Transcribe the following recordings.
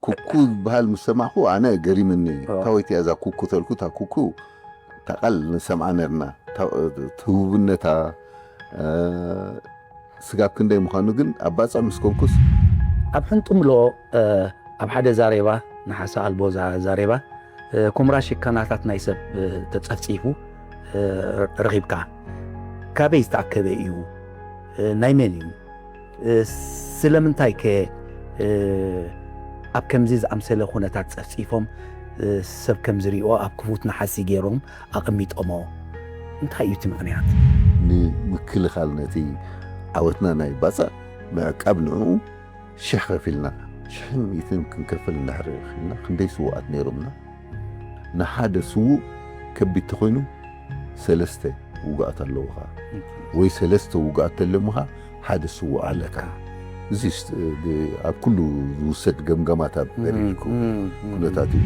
ኩኩ ዝበሃል ምስ ሰማዕኩ ኣነ ገሪምኒ። እዎ። ታወይቲ እያ እዛ ኩኩ ተልኩ፣ እታ ኩኩ እታ ቃል ንሰምዓ ነርና። እታ፣ እቲ ህቡብነታ፣ እ፣ ስጋብ ክንደይ ምዃኑ ግን ኣብ ባጽዕ ምስ ኮንኩስ ኣብ ሕንጥምሎ፣ እ፣ ኣብ ሓደ ዛሬባ፣ ንሓሳ ኣልቦ ዛ-፣ ዛሬባ፣ እ፣ ኩምራ ሽካናታት ናይ ሰብ፣ እ፣ ተጸፍጺፉ፣ እ፣ ረኺብካ። ካበይ ዝተኣከበ እዩ? እ፣ ናይ መን እዩ? እ፣ ስለምንታይ ከ፣ እ፣ ኣብ ከምዚ ዝኣምሰለ ኩነታት ጸፍጺፎም፣ እ፣ ሰብ ከም ዝሪኦ ኣብ ክፉት ነሓሲ ገይሮም ኣቐሚጦሞ? እንታይ እዩ እቲ ምኽንያት? ንምክልኻል ነቲ ዓወትና ናይ ባጽዕ ምዕቃብ ንዕኡ ሽሕ ከፊልና፣ ሽሕን ሚእትን ክንከፍል እንድሕር ኺልና፣ ክንደይ ስዉኣት ነይሮምና? ንሓደ ስዉእ ከቢድ ተኾይኑ፣ ሰለስተ ውጉኣት ኣለዉኻ። ወይ ሰለስተ ውጉኣት ተለሙኻ፣ ሓደ ስዉእ ኣለካ። እዚ ስ-፣ ብ-፣ ኣብ ኩሉ ዝውሰድ ገምጋማት ኣብ እም፣ መሪር እም፣ እም። ኩነታት እዩ።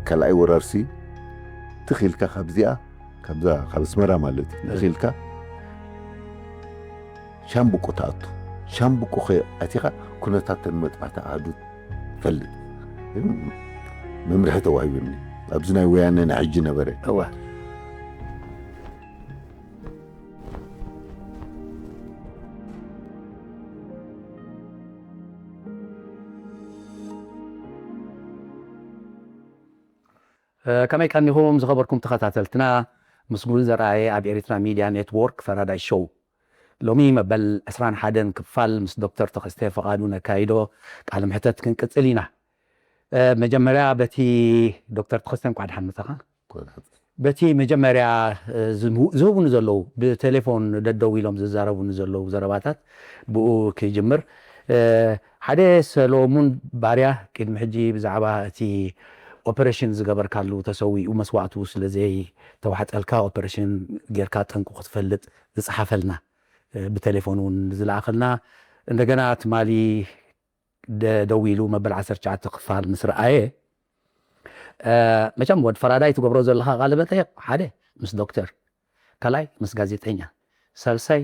ካልኣይ ወራርሲ ትኽ ኢልካ ካብዚኣ፣ ካብዛ፣ ካብ ኣስመራ ማለት እዩ፣ ትኽ ኢልካ ሻምብቆ ትኣቱ። ሻምብቆ ከ ኣቲኻ ኩነታተን መጥባሕቲ ኣሃዱ ትፈልጥ። ግን መምርሒ ተዋሂቡኒ። ኣብዚ ናይ ወያነ ናይ ሕጂ ነበረ። እወ። እ፣ ከመይ ቀኒኹም ዝኸበርኩም ተኸታተልትና? ምስጉን ዘርኣየ ኣብ ኤሪትራ ሚድያ ኔትዎርክ ፈራዳይ ሾው። ሎሚ መበል ዕስራን ሓደን ክፋል ምስ ዶክተር ተኸስተ ፍቓዱ ነካይዶ ቃለ መሕተት ክንቅጽል ኢና። እ፣ መጀመርያ በቲ ዶክተር ተኸስተ እንኳዕ ደሓን መጻኻ። በቲ መጀመርያ፣ እ፣ ዝህቡ-፣ ዝህቡኒ ዘለዉ፣ ብቴሌፎን ደደዊሎም ዝዛረቡኒ ዘለዉ ዘረባታት ብኡ ክጅምር። እ፣ ሓደ ሰሎሙን ባርያ ቅድሚ ሕጂ ብዛዕባ እቲ ኦፐሬሽን ዝገበርካሉ ተሰዊኡ መስዋእቱ ስለ ዘይተዋሕጠልካ ኦፐሬሽን ጌርካ ጠንቁ ክትፈልጥ ዝጸሓፈልና፣ እ፣ ብቴሌፎን እውን ዝለኣኸልና፣ እንደገና ትማሊ ደ-፣ ደዊሉ መበል ዓሰርተ ትሽዓተ ክፋል ምስ ረኣየ፣ እ፣ መቸም ወድ ፈራዳይ ትገብሮ ዘለኻ ቃለ መጠይቕ፣ ሓደ ምስ ዶክተር፣ ካልኣይ ምስ ጋዜጠኛ፣ ሳልሳይ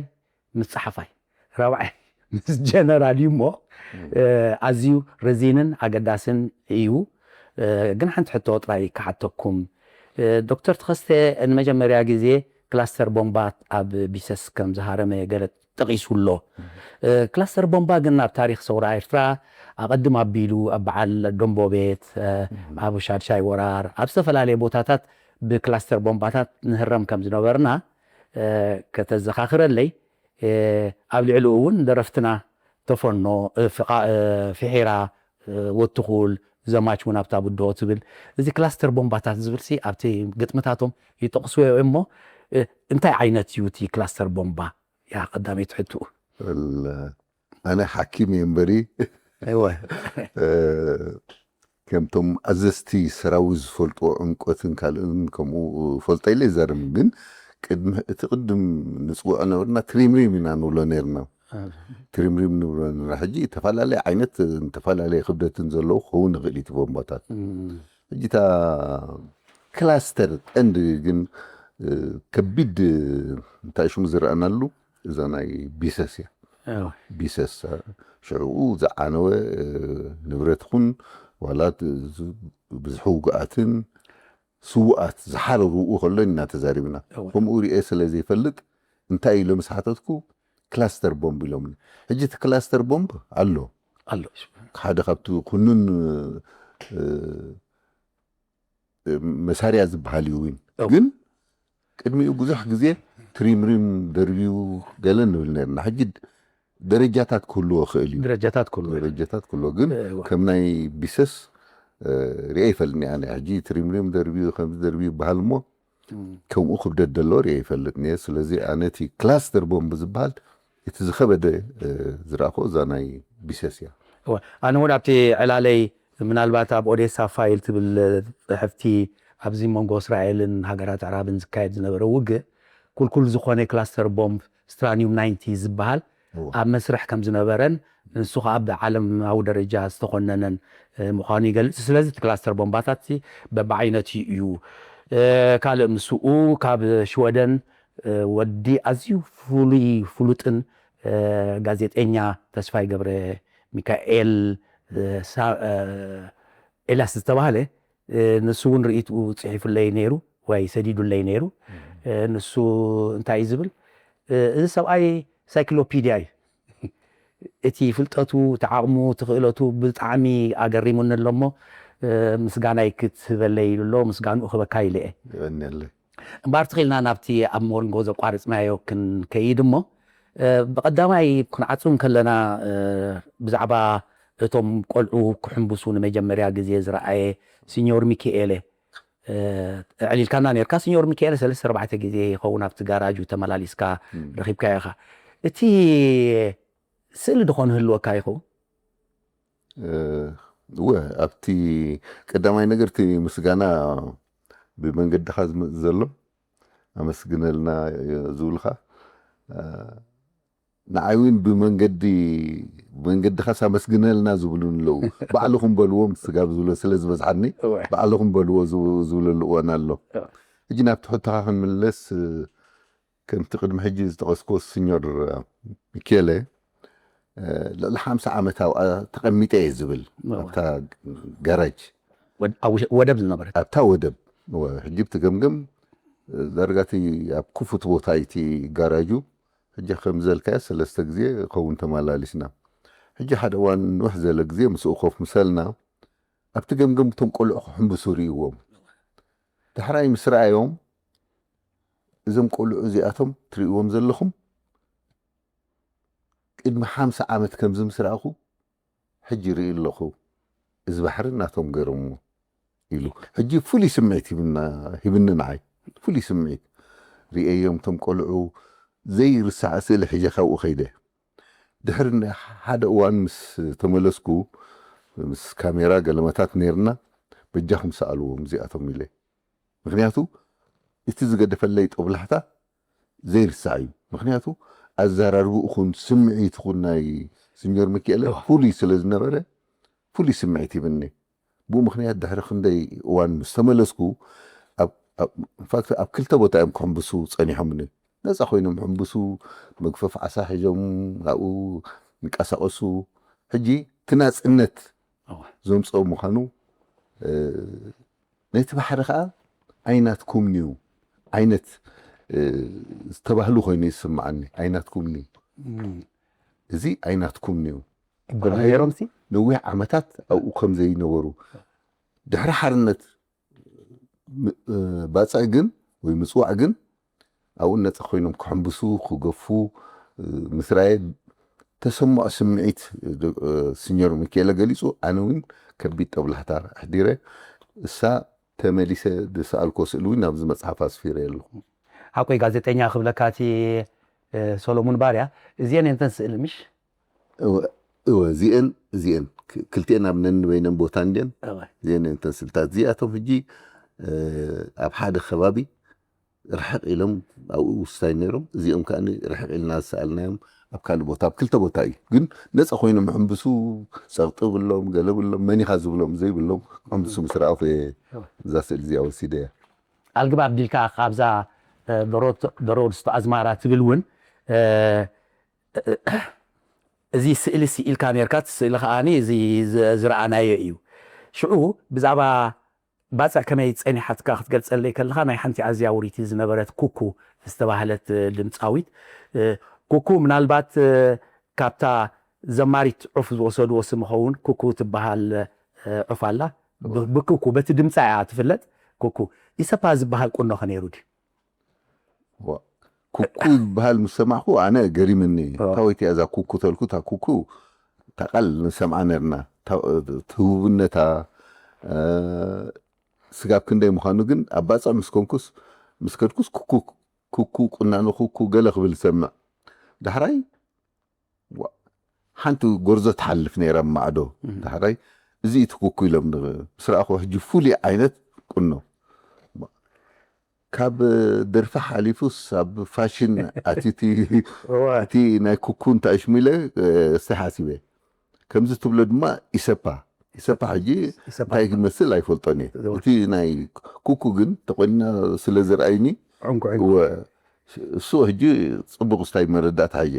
ምስ ጸሓፋይ፣ ራብዓይ ምስ ጀነራል እዩ እሞ፣ እም። እ፣ ኣዝዩ ረዚንን ኣገዳስን እዩ። እ፣ ግን ሓንቲ ሕቶ ጥራይ ክሓተኩም። እ፣ ዶክተር ተኸስተ ንመጀመርያ ግዜ ክላስተር ቦምባት ኣብ ቢሰስ ከም ዝሃረመ ገለ ጠቒሱ ኣሎ። እም። እ፣ ክላስተር ቦምባ ግን ኣብ ታሪኽ ሰውራ ኤርትራ ኣቐድም ኣቢሉ ኣብ በዓል ደንቦቤት፣ እ፣ እም። ኣብ ሻድሻይ ወራር፣ ኣብ ዝተፈላለየ ቦታታት ብክላስተር ቦምባታት ንህረም ከም ዝነበርና፣ እ፣ ከተዘኻኽረለይ፣ እ፣ ኣብ ልዕሊኡ እውን ደረፍትና ተፈኖ፣ እ፣ ፍቓ-፣ እ፣ ፍሒራ፣ እ፣ ወትኹል፣ ዘማች እውን ኣብታ ብድሆ ትብል። እዚ ክላስተር ቦምባታት ዝብልሲ ኣብቲ ግጥምታቶም ይጠቕስዎ እዮም እሞ፣ እ፣ እንታይ ዓይነት እዩ እቲ ክላስተር ቦምባ? ያ ቀዳመይቲ ሕቶ። እል-፣ ኣነ ሓኪም እየ እምበሪ፣ እወ። እ፣ ከምቶም ኣዘዝቲ ሰራዊት ዝፈልጥዎ ዕምቆትን ካልእን ከምኡ ፈልጠ ኢለ ይዛረብ። ግን ቅድሚ፣ እቲ ቅድም ንጽውዖ ነበርና ትሪምሪም ኢና ንብሎ ነርና። እ። ትሪምሪም ንብሎ ነርና። ሕጂ ዝተፈላለየ ዓይነት፣ ዝተፈላለየ ክብደትን ዘለዉ ክኸውን ይኽእል እዩ እቲ ቦምባታት። እም። ሕጂ እታ ክላስተር ቀንዲ ግን፣ እ፣ ከቢድ፣ እንታይ ሽሙ ዝረኣናሉ፣ እዛ ናይ ቢሰስ እያ። እወ። ቢሰስ፣ ሽዕኡ ዝዓነወ፣ እ፣ ንብረት ኹን ዋላ ት-፣ ዝ-፣ ብዝሒ ውጉኣትን ስዉኣት ዝሓረሩ እኡ ከሎ ኢና ተዛሪብና። እወ። ከምኡ ሪኤ ስለ ዘይፈልጥ እንታይ ኢሎም ምስ ሓተትኩ ክላስተር ቦምብ ኢሎምኒ። ሕጂ እቲ ክላስተር ቦምብ ኣሎ። ኣሎ። ሓደ ካብቲ ኩኑን፣ እ፣ መሳርያ ዝበሃል እዩ እውን። እው። ግን ቅድሚኡ ብዙሕ ግዜ ትሪምሪም ደርብዩ ገለ ንብል ነርና። ሕጂ ደረጃታት ክህልዎ ይኽእል እዩ። ደረጃታት ክህልዎ ይኽእል። ደረጃታት ክህልዎ። ግን እዋ። ከም ናይ ቢሰስ፣ እ፣ ሪአ ይፈልጥኒ ኣነ። ሕጂ ትሪምሪም ደርብዩ፣ ከምዚ ደርብዩ ይበሃል እሞ፣ እም። ከምኡ ክብደት ደሎ ሪአ ይፈልጥኒ እየ። ስለዚ ኣነ እቲ ክላስተር ቦምብ ዝበሃል እቲ ዝኸበደ፣ እ፣ ዝረኣኽዎ እዛ ናይ ቢሰስ እያ። እዋ። ኣነ እውን ኣብቲ ዕላለይ ምናልባት ኣብ ኦዴሳ ፋይል ትብል ጽሕፍቲ ኣብዚ መንጎ እስራኤልን ሃገራት ኣዕራብን ዝካየድ ዝነበረ ውግእ፣ ኩልኩል ዝኾነ ክላስተር ቦምብ ስትራኒዩም ናይንቲ ዝበሃል እዋ። ኣብ መስርሕ ከም ዝነበረን ንሱ ኸኣ ብዓለማዊ ደረጃ ዝተኾነነን፣ እ፣ ምዃኑ ይገልጽ። ስለዚ እቲ ክላስተር ቦምባታት በብዓይነቱ እዩ። እ፣ ካልእ ምስኡ ካብ ሽወደን፣ እ፣ ወዲ ኣዝዩ ፍሉይ ፍሉጥን፣ እ፣ ጋዜጠኛ ተስፋይ ገብረ ሚካኤል እ፣ ሳ- እ፣ ኤልያስ ዝተባህለ፣ እ፣ ንሱ እውን ርእይትኡ ጽሒፉለይ ነይሩ ወይ ሰዲዱለይ ነይሩ። እ፣ ንሱ እንታይ እዩ ዝብል? እ፣ እዚ ሰብኣይ ሳይክሎፒድያ እዩ። እቲ ፍልጠቱ፣ እቲ ዓቕሙ፣ እቲ ክእለቱ ብጣዕሚ ኣገሪሙኒ ኣሎ እሞ፣ እ፣ ምስጋናይ ክትህበለይ ኢሉ ኣሎ፣ ምስጋንኡ ክህበካ ኢለ እየ። የቐንየለይ። እምበኣር ትኽኢልና ናብቲ ኣብ ሞንጎ ዘቋረጽናዮ ክንከይድ እሞ፣ እ፣ ብቐዳማይ ክንዓጹ እንከለና፣ እ፣ ብዛዕባ እቶም ቆልዑ ክሕንብሱ ንመጀመርያ ግዜ ዝረኣየ ሲኞር ሚኪኤለ፣ እ፣ ኣዕሊልካና ነርካ። ሲኞር ሚኪኤለ ሰለስተ ኣርባዕተ ግዜ ይኸውን ኣብቲ ጋራጁ ተመላሊስካ ረኺብካዮ ኢኻ። እቲ ስእሊ ድኾን ህልወካ ይኸውን? እ፣ እወ፣ ኣብቲ ቀዳማይ ነገር እቲ ምስጋና ብመንገድኻ ዝመጽእ ዘሎ ኣመስግነልና ዝብሉኻ፣ እ፣ ንዓይ እውን ብመንገዲ ብመንገድኻስ ኣመስግነልና ዝብሉን ኣለዉ። ባዕልኹም በልዎም ስጋብ ዝብሎ ስለ ዝበዝሓኒ፣ እወ። ባዕልኹም በልዎ ዝብ- ዝብለሉ እዋን ኣሎ። እወ። ሕጂ ናብቲ ሕቶኻ ክንምለስ፣ እ፣ ከምቲ ቅድሚ ሕጂ ዝጠቐስክዎ ሲኞር ሚኬለ፣ እ፣ ልዕሊ ሓምሳ ዓመት ኣብኣ ተቐሚጠ እየ ዝብል፣ እወ። ኣብታ ጋራጅ፣ ወድ- ኣብ ውሸ- ወደብ ዝነበረት። ኣብታ ወደብ። እወ፣ ሕጂ ብትገምገም፣ እ፣ ዳርጋ እቲ ኣብ ክፉት ቦታ እዩ እቲ ጋራጁ። ሕጂ ከም ዘልካዮ ሰለስተ ግዜ ኸውን ተመላሊስና። ሕጂ ሓደ እዋን ንውሕ ዘለ ግዜ ምስኡ ኮፍ ምሰልና፣ ኣብቲ ገምገም እቶም ቆልዑ ክሕንብሱ ርእይዎም። ዳሕራይ ምስ ረኣዮም፣ እዞም ቆልዑ እዚኣቶም ትርእይዎም ዘለኹም ቅድሚ ሓምሳ ዓመት ከምዚ ምስ ረኣኹ ሕጂ ርኢ ኣለኹ፣ እዚ ባሕሪ ናቶም ገረሞ ኢሉ። ሕጂ ፍሉይ ስምዒት ሂብና ሂብኒ ንዓይ። ፍሉይ ስምዒት ርእየዮም እቶም ቆልዑ ዘይርሳዕ ስእሊ ሒዘ ካብኡ ከይደ። ድሕሪ ነ- ሓደ እዋን ምስ ተመለስኩ ምስ ካሜራ ገለመታት ነይርና በጃኹም ሰኣልዎም እዚኣቶም ኢለ። ምክንያቱ እቲ ዝገደፈለይ ጦብላሕታ ዘይርሳዕ እዩ። ምክንያቱ ኣዘራርብኡ ኹን ስምዒት ኹን ናይ ስኞር ሚኪኤለ ፍሉይ ስለ ዝነበረ ፍሉይ ስምዒት ይብኒ። ብኡ ምክንያት ድሕሪ ክንደይ እዋን ምስ ተመለስኩ ኣብ- ኣብ- ኢንፋክት ኣብ ክልተ ቦታ እዮም ክሕንብሱ ጸኒሖምኒ። ነፃ ኮይኖም ሕንብሱ፣ መግፈፍ ዓሳ ሒዞም ኣብኡ ይንቀሳቐሱ። ሕጂ እቲ ናፅነት እወ። ዘምፅኦ ምዃኑ፣ እ፣ ነቲ ባሕሪ ከዓ ኣይናትኩምንዩ ዓይነት፣ እ፣ ዝተባህሉ ኮይኑ ይስምዓኒ። ኣይናትኩምንዩ፣ እም። እዚ ኣይናትኩምንዩ ይበሃሉ ነይሮም ሲ? ነዊሕ ዓመታት ኣብኡ ከም ዘይነበሩ፣ ድሕሪ ሓርነት ም- እ፣ ባፅዕ ግን ወይ ምፅዋዕ ግን ኣብኡ ነፃ ኮይኖም ክሕንብሱ ክገፉ፣ እ፣ ምስ ራየ ተሰምዖ ስምዒት፣ እ፣ ዶ- እ፣ ሲኞር ሚኬለ ገሊፁ። ኣነ እውን ከቢድ ጠብላሕታ ኣሕዲረ። እሳ ተመሊሰ ዝሰኣልኮ ስእሊ እውን ኣብዚ መፅሓፍ ኣስፊረ ኣለኹ። ሓቆይ ጋዜጠኛ ክብለካ እቲ፣ እ፣ ሶሎሙን ባርያ፣ እዚአን እየን እተን ስእሊ ምሽ? እወ፣ እወ፣ እዚአን እዚአን ክ- ክልቲአን ኣብ ነንበይነን ቦታ እንድየን። እወ። እዚአን እየን እተን ስእልታት እዚኣቶም። ሕጂ፣ እ፣ ኣብ ሓደ ከባቢ ርሕቕ ኢሎም ኣብኡ ውስታይ ነይሮም። እዚኦም ከዓ ርሕቕ ኢልና ዝሰኣልናዮም ኣብ ካልእ ቦታ፣ ኣብ ክልተ ቦታ እዩ። ግን ነፃ ኮይኖም ሕንብሱ፣ ጸቕጢ ብሎም፣ ገለ ብሎም፣ መኒኻ ዝብሎም ዘይብሎም ሕንብሱ ምስ ረኣኹ እየ እዛ ስእሊ እዚኣ ወሲደ እያ። ኣልግባብ ዲልካ ካብዛ፣ እ፣ ዶሮ ዶሮ ወድስቶ ኣዝማራ ትብል እውን፣ እ፣ እዚ ስእሊ ስኢልካ ነርካ፣ እቲ ስእሊ ከዓኒ እዚ ዝ- ዝረኣናዮ እዩ። ሽዑ ብዛዕባ ባጽዕ ከመይ ጸኒሓትካ ክትገልጸለይ ከለኻ፣ ናይ ሓንቲ ኣዝያ ውሪቲ ዝነበረት ኩኩ ዝተባህለት፣ እ፣ ድምጻዊት፣ እ፣ ኩኩ ምናልባት፣ እ፣ ካብታ ዘማሪት ዑፍ ዝወሰድዎ ስም ኸውን ኩኩ ትበሃል፣ እ፣ ዑፍ ኣላ። ብ- ብኩኩ በቲ ድምጻ እያ ትፍለጥ። ኩኩ ኢሰፓ ዝበሃል ቁኖ ከ ነይሩ ድዩ? ዋ፣ ኩኩ ዝበሃል ምስ ሰማዕኩ ኣነ ገሪምኒ። ዋ። ታወይቲ እያ እዛ ኩኩ ተልኩ። እታ ኩኩ እታ ቃል ንሰምዓ ነርና። እታ- እቲ ህቡብነታ፣ እ፣ ስጋብ ክንደይ ምዃኑ ግን ኣብ ባጽዕ ምስ ኮንኩስ፣ ምስ ከድኩስ ኩኩ፣ ኩኩ፣ ቁናኖ ኩኩ ገለ ክብል ሰምዕ። ዳሕራይ ዋ፣ ሓንቲ ጎርዞ ትሓልፍ ነይራ ማዕዶ። ዳሕራይ እዚ እዩ እቲ ኩኩ ኢሎም ን- ምስ ረኣኹ ሕጂ ፍሉይ ዓይነት ቁኖ። ካብ ደርፊ ሓሊፉስ ኣብ ፋሽን ኣትዩ እቲ እቲ ናይ ኩኩ እንተ ኣሽሚለ፣ እ፣ እስቲ ሓሲበ። ከምዚ ትብሎ ድማ ኢሰፓ። ኢሰፓ ሕጂ ኢሰፓ እንታይ ክመስል ኣይፈልጦን እየ። እወ። እቲ ናይ ኩኩ ግን ተቆኒና ስለ ዝረኣይኒ፣ ዕንቁ ዕንቁ። እወ፣ እሱ ሕጂ ጽቡቕ ስታይ መረዳእታ ሕጂ።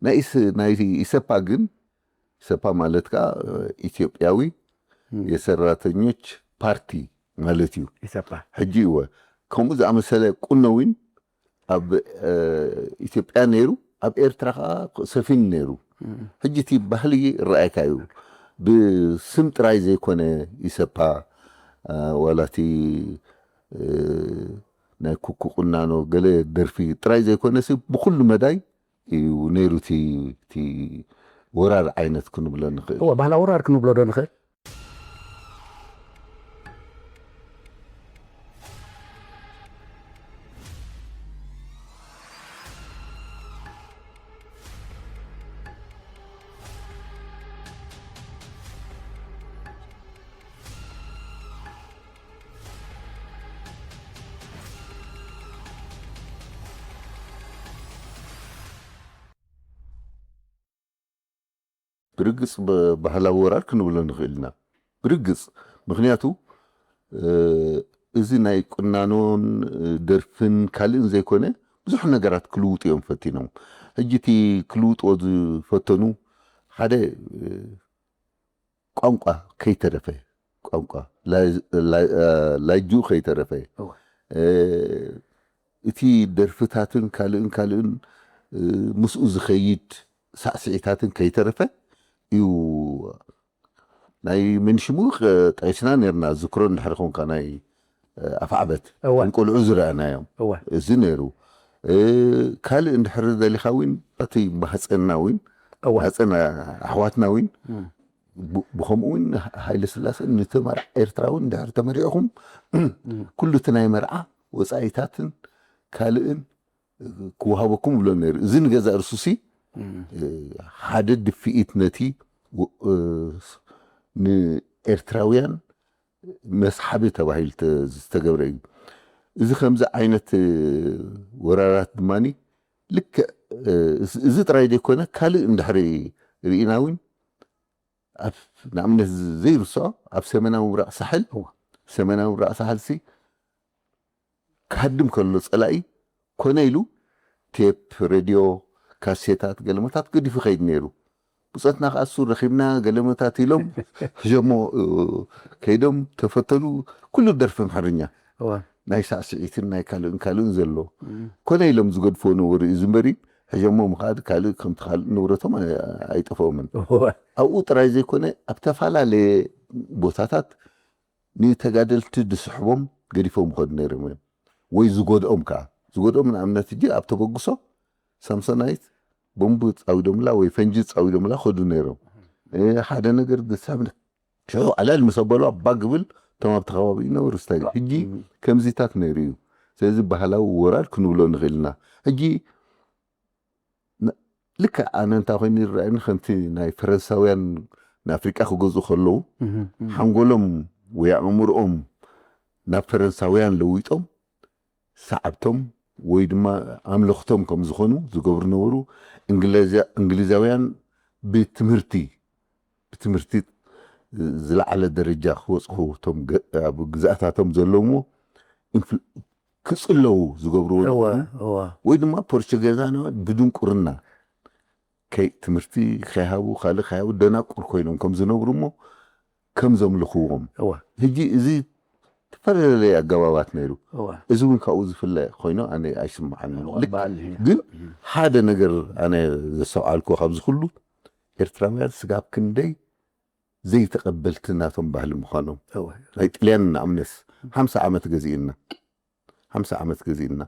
ናይ ኢስ- ናይ ኢሰፓ ግን ኢሰፓ ማለት ከዓ ኢትዮጵያዊ የሰራተኞች ፓርቲ ማለት እዩ። ኢሰፓ ሕጂ እወ ከምኡ ዝኣመሰለ ቁኖ እውን ኣብ ኢትዮጵያ ነይሩ፣ ኣብ ኤርትራ ከዓ ሰፊኑ ነይሩ። ሕጂ እቲ ባህሊ ረኣይካ እዩ። ብስም ጥራይ ዘይኮነ ኢሰፓ ዋላ እቲ ናይ ኩኩ ቁናኖ ገለ ደርፊ ጥራይ ዘይኮነ ሲ ብኩሉ መዳይ እዩ ነይሩ። እቲ ወራር ዓይነት ክንብሎ ንኽእል። እወ ባህላዊ ወራር ክንብሎ ዶ ንኽእል? ብርግጽ ባህላዊ ወራር ክንብሎ ንኽእል ኢና። ብርግጽ ምኽንያቱ እዚ ናይ ቁናኖን ደርፍን ካልእን ዘይኮነ ብዙሕ ነገራት ክልውጡ እዮም ፈቲኖም። ሕጂ እቲ ክልውጥዎ ዝፈተኑ ሓደ ቋንቋ ከይተረፈ ቋንቋ ላይጅኡ ከይተረፈ እቲ ደርፍታትን ካልእን ካልእን ምስኡ ዝኸይድ ሳዕስዒታትን ከይተረፈ እዩ። ናይ መንሽሙ ጠቂስና ነርና ዝክሮ እንድሕር ኾንካ ናይ ኣፍዓበት እወ ንቆልዑ ዝረኣናዮም እወ እዚ ነይሩ። ካልእ እንድሕር ደሊኻ እውን እቲ ማህፀንና እውን እወ ማህፀን ኣሕዋትና እውን ብ- ብኸምኡ እውን ሃይለ ስላሰ ንተመርዓ ኤርትራ እውን እንድሕር ተመሪዕኹም ኩሉ እቲ ናይ መርዓ ወፃኢታትን ካልእን ክወሃበኩም ብሎ ነይሩ። እዚ ንገዛእ ርሱሲ ሓደ ድፍኢት ነቲ ንኤርትራውያን መስሓቢ ተባሂሉ ዝተገብረ እዩ። እዚ ከምዚ ዓይነት ወራራት ድማ ልክዕ እዚ ጥራይ ዘይኮነ ካልእ እንድሕሪ ርኢና እውን ንኣብነት ዘይርስዖ ኣብ ሰሜናዊ ምብራቕ ሳሕል ሰሜናዊ ምብራቕ ሳሕል ሲ ክሃድም ከሎ ፀላኢ ኮነ ኢሉ ቴፕ ሬድዮ ካሴታት ገለመታት ገዲፉ ከይድ ነይሩ። ብፀትና ከዓ እሱ ረኺብና ገለመታት ኢሎም ሕጀሞ ከይዶም ተፈተኑ። ኩሉ ደርፊ ኣምሓርኛ ናይ ሳዕስዒትን ናይ ካልእን ካልእን ዘሎ ኮነ ኢሎም ዝገድፍዎ ነበሩ እዩ ዝንበሪ ሕጀሞ ምኻድ ካልእ ከምቲ ካልእ ንብረቶም ኣይጠፈኦምን። ኣብኡ ጥራይ ዘይኮነ ኣብ ተፈላለየ ቦታታት ንተጋደልቲ ዝስሕቦም ገዲፎም ይኸዱ ነይሮም እዮም። ወይ ዝጎድኦም ከዓ ዝጎድኦም ንኣብነት እጂ ኣብ ተበግሶ ሳምሶናይት ቦምብ ፃዊዶምላ ወይ ፈንጂ ፃዊዶምላ ከዱ ነይሮም። ሓደ ነገር ዝስሕብ ሽዑ ዓላል ምስ ኣበሉ ኣባ ግብል እቶም ኣብቲ ከባቢ ይነበሩ ስታይ ሕጂ ከምዚታት ነይሩ እዩ። ስለዚ ባህላዊ ወራር ክንብሎ ንኽእል ኢና። ሕጂ ልክዕ ኣነ እንታይ ኮይኑ ይረኣየኒ ከምቲ ናይ ፈረንሳውያን ንኣፍሪቃ ክገዝኡ ከለዉ ሓንጎሎም ወይ ኣእምርኦም ናብ ፈረንሳውያን ለዊጦም ሰዓብቶም ወይ ድማ ኣምለኽቶም ከም ዝኾኑ ዝገብሩ ነበሩ። እንግሊዛውያን ብትምህርቲ ብትምህርቲ ዝለዓለ ደረጃ ክበፅሑ እቶም ኣብ ግዝኣታቶም ዘለውሞ ክፅለዉ ዝገብርዎ ወይ ድማ ፖርቹጌዛውያን ብድንቁርና ትምህርቲ ከይሃቡ ካልእ ከይሃቡ ደናቁር ኮይኖም ከም ዝነብሩ እሞ ከም ዘምልኽዎም ሕጂ እዚ ዝተፈላለዩ ኣገባባት ነይሩ። እዚ እውን ካብኡ ዝፍለ ኮይኑ ኣነ ኣይስምዓኒ። ግን ሓደ ነገር ኣነ ዘስተውዓልኩ ካብዚ ኩሉ ኤርትራውያን ስጋብ ክንደይ ዘይተቐበልቲ ናቶም ባህሊ ምዃኖም ናይ ጥልያን ንኣብነት ሓምሳ ዓመት ገዚእና ሓምሳ ዓመት ገዚእና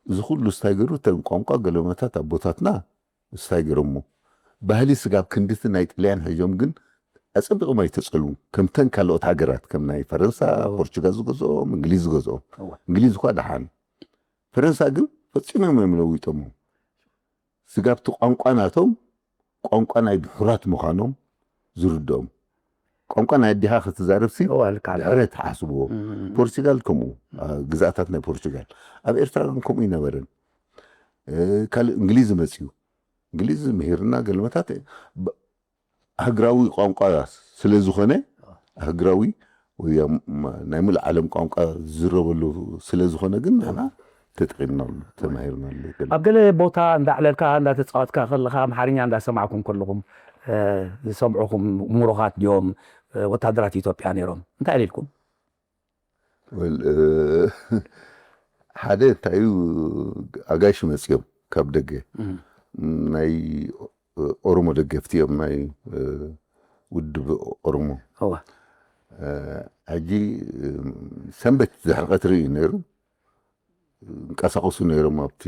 እዚ ኩሉ ስታይ ገሩ ተን ቋንቋ ገለመታት ኣቦታትና ስታይ ገሮሞ ባህሊ ስጋብ ክንድቲ ናይ ጥልያን ሕጆም ግን ኣጸቢቖም ኣይተጸልዉ ከምተን ካልኦት ሃገራት ከም ናይ ፈረንሳ ፖርቹጋል ዝገዝኦም እንግሊዝ ዝገዝኦም እንግሊዝ እኳ ደሓን ፈረንሳ ግን ፈጺሞም እዮም ለዊጦሞ ስጋብቲ ቋንቋ ናቶም ቋንቋ ናይ ድሑራት ምዃኖም ዝርድኦም ቋንቋ ናይ ኣዲኻ ክትዛረብ ሲ ድሕረ ተሓስብዎ ፖርቹጋል ከምኡ ግዛእታት ናይ ፖርቹጋል ኣብ ኤርትራ ግን ከምኡ ይነበረን ካልእ እንግሊዝ መፅዩ እንግሊዝ ምሂርና ገልመታት ኣህግራዊ ቋንቋ ስለ ዝኾነ ኣህግራዊ ናይ ሙሉእ ዓለም ቋንቋ ዝዝረበሉ ስለ ዝኾነ ግን ንሕና ተጠቒምናሉ ተማሂርናሉ። ኣብ ገለ ቦታ እንዳዕለልካ እንዳተፃወትካ ከለኻ ኣምሓርኛ እንዳሰማዕኩም ከለኹም ዝሰምዑኹም ምሩኻት ድዮም? ወታደራት ኢትዮጵያ ነይሮም? እንታይ ኢልኩም? ሓደ እንታይ እዩ፣ ኣጋይሽ መፅኦም ካብ ደገ፣ ናይ ኦሮሞ ደገፍቲ እዮም፣ ናይ ውድብ ኦሮሞ። ሕጂ ሰንበት ድሕሪ ቀትሪ እዩ ነይሩ፣ እንቀሳቀሱ ነይሮም፣ ኣብቲ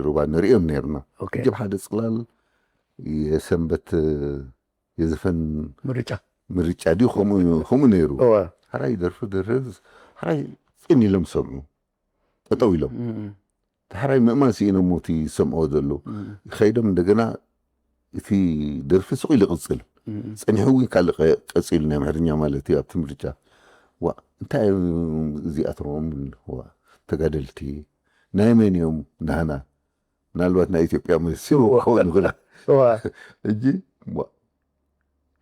ሩባ ንሪኦም ነይርና። ሕጂ ሓደ ፅላል የሰንበት የዘፈን ምርጫ ምርጫ ድዩ ከምኡ ነይሩ። ሕራይ ደርፊ ደርፍ ሕራይ ፅን ኢሎም ሰምዑ፣ ጠጠው ኢሎም። ሕራይ ምእማን ስኢኖም እቲ ዝሰምዕዎ ዘለዉ። ከይዶም እንደገና እቲ ደርፊ ስቕ ኢሉ ይቕፅል። ፀኒሑ እውን ካልእ ቀፂሉ ናይ ኣምሓርኛ ማለት እዩ ኣብቲ ምርጫ። ዋ እንታይ እዮም እዚኣቶም ተጋደልቲ ናይ መን እዮም ናህና ምናልባት ናይ ኢትዮጵያ መሲሉ ክኸውን ይኽእል። ሕጂ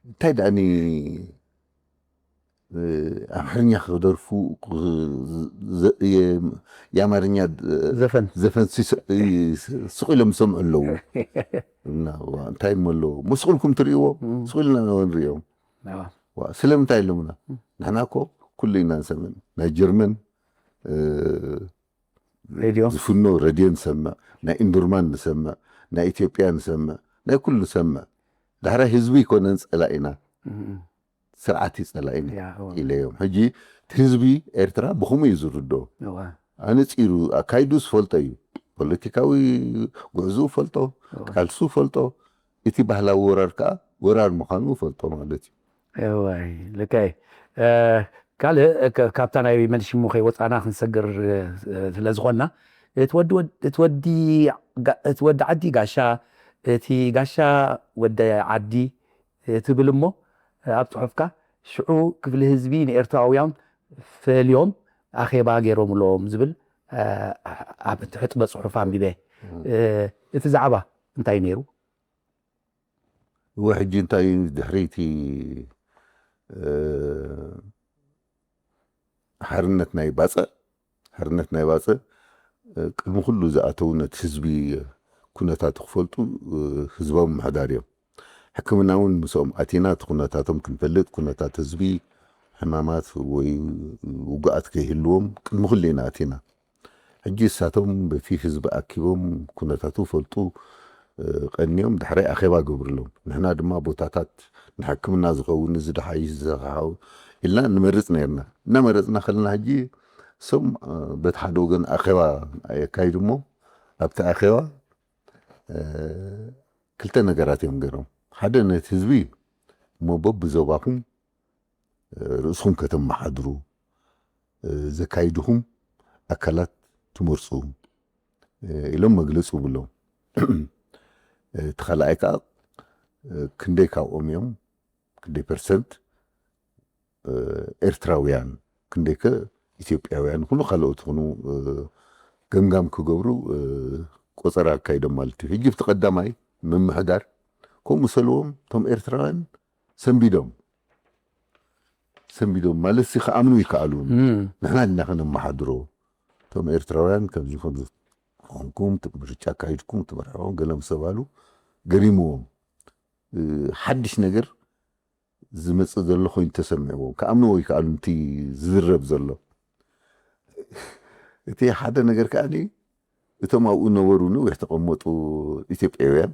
እንታይ ደኣኒ ኣምሓርኛ ክደርፉ የኣማርኛ ዘፈን ዘፈን ስቕ ኢሎም ዝሰምዑ ኣለዉ። እንታይ እሞ ኣለዎ? መስቑልኩም ትርእይዎ? ስቕ ኢልና ንሪኦም። ስለምንታይ ኢሎምና? ንሕና እኮ ኩሉ ኢና ንሰምዕ። ናይ ጀርመን ሬድዮ ዝፍኖ ሬድዮ ንሰምዕ፣ ናይ ኢንዱርማን ንሰምዕ፣ ናይ ኢትዮጵያ ንሰምዕ፣ ናይ ኩሉ ንሰምዕ። ዳሕራይ ህዝቢ ኣይኮነን ጸላኢና፣ ስርዓት እዩ ጸላኢና ኢለዮም። ሕጂ ህዝቢ ኤርትራ ብኸምኡ እዩ ዝርድኦ። ኣነጺሩ ኣካይዱ ዝፈልጦ እዩ። ፖለቲካዊ ጉዕዝኡ ፈልጦ፣ ቃልሱ ፈልጦ፣ እቲ ባህላዊ ወራር ከኣ ወራር ምዃኑ ፈልጦ ማለት እዩ። እዋይ ልክዕ። ካልእ ካብታ ናይ መልሽሙ ከይወፃና ክንሰግር ስለ ዝኾንና፣ እቲ ወዲ ዓዲ ጋሻ፣ እቲ ጋሻ ወዲ ዓዲ ትብል እሞ፣ ኣብ ፅሑፍካ ሽዑ ክፍሊ ህዝቢ ንኤርትራውያን ፈልዮም ኣኼባ ገይሮምሎም ዝብል ኣብ ትሕጥበ ፅሑፍ ኣንቢበ። እቲ ዛዕባ እንታይ ነይሩ? እወ ሕጂ እንታይ ድሕሪቲ ሓርነት ናይ ባፅዕ ሓርነት ናይ ባፅዕ ቅድሚ ኩሉ ዝኣተው ነቲ ህዝቢ ኩነታቱ ክፈልጡ ህዝባዊ ምምሕዳር እዮም። ሕክምና እውን ምስኦም ኣቲና እቲ ኩነታቶም ክንፈልጥ ኩነታት ህዝቢ ሕማማት ወይ ውጉኣት ከይህልዎም ቅድሚ ኩሉ ኢና ኣቲና። ሕጂ እሳቶም በቲ ህዝቢ ኣኪቦም ኩነታቱ ፈልጡ ቀንዮም ዳሕራይ ኣኼባ ገብርሎም። ንሕና ድማ ቦታታት ንሕክምና ዝኸውን እዚ ደሓይሽ ዝኸሓው ኢልና ንመርጽ ነርና። እናመረጽና ከለና ሕጂ እሶም በቲ ሓደ ወገን ኣኼባ የካይዱ እሞ ኣብቲ ኣኼባ ክልተ ነገራት እዮም ገይሮም። ሓደ ነቲ ህዝቢ እሞ በብዞባኹም ርእስኹም ከተመሓድሩ ዘካይድኹም ኣካላት ትመርፁ ኢሎም መግለፂ ይብሎም። እቲ ካልኣይ ከዓ ክንደይ ካብኦም እዮም ክንደይ ፐርሰንት ኤርትራውያን ክንደይ ከ ኢትዮጵያውያን ይኹኑ ካልኦት ይኹኑ ገምጋም ክገብሩ ቆፀራ ኣካይዶም ማለት እዩ። ሕጂ ብቲ ቀዳማይ ምምሕዳር ከምኡ ሰልዎም እቶም ኤርትራውያን ሰንቢዶም ሰንቢዶም ማለት ሲ ክኣምኑ ይከኣሉ። ንሕና ዲና ከነመሓድሮ እቶም ኤርትራውያን ከምዚ ከምዚ ኮንኩም ምርጫ ኣካይድኩም ትመርሕዎም ገለ ምስ ተባሉ ገሪምዎም ሓድሽ ነገር ዝመፅእ ዘሎ ኮይኑ ተሰሚዕዎም ክኣምንዎ ይከኣሉ። እቲ ዝዝረብ ዘሎ እቲ ሓደ ነገር ከዓ እቶም ኣብኡ ነበሩ ነዊሕ ተቐመጡ ኢትዮጵያውያን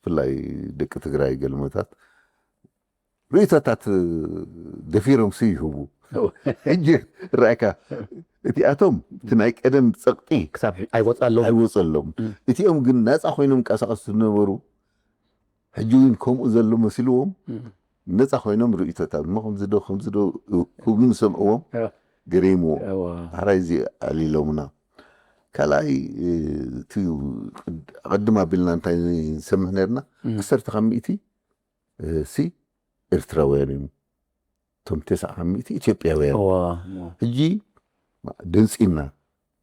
ብፍላይ ደቂ ትግራይ ገልመታት ርእይቶታት ደፊሮም ሲ ይህቡ። ሕጂ ርኣይካ እቲኣቶም እቲ ናይ ቀደም ፀቕጢ ክሳብ ኣይወፀሎም ኣይወፀሎም። እቲኦም ግን ናፃ ኮይኖም ቀሳቀሱ ዝነበሩ ሕጂ እውን ከምኡ ዘሎ መሲልዎም ነፃ ኮይኖም ርእይቶታት እሞ ከምዚ ዶ ከምዚ ዶ ክብሉ ንሰምዕዎም ገሪምዎ። ሕራይ እዚ ኣሊሎምና። ካልኣይ እቲ ቅድም ኣቢልና እንታይ ንሰምዕ ነርና ዓሰርተ ካብ ሚእቲ ሲ ኤርትራውያን እዮም። እቶም ተስዓ ካብ ሚእቲ ኢትዮጵያውያን። ሕጂ ደንፂና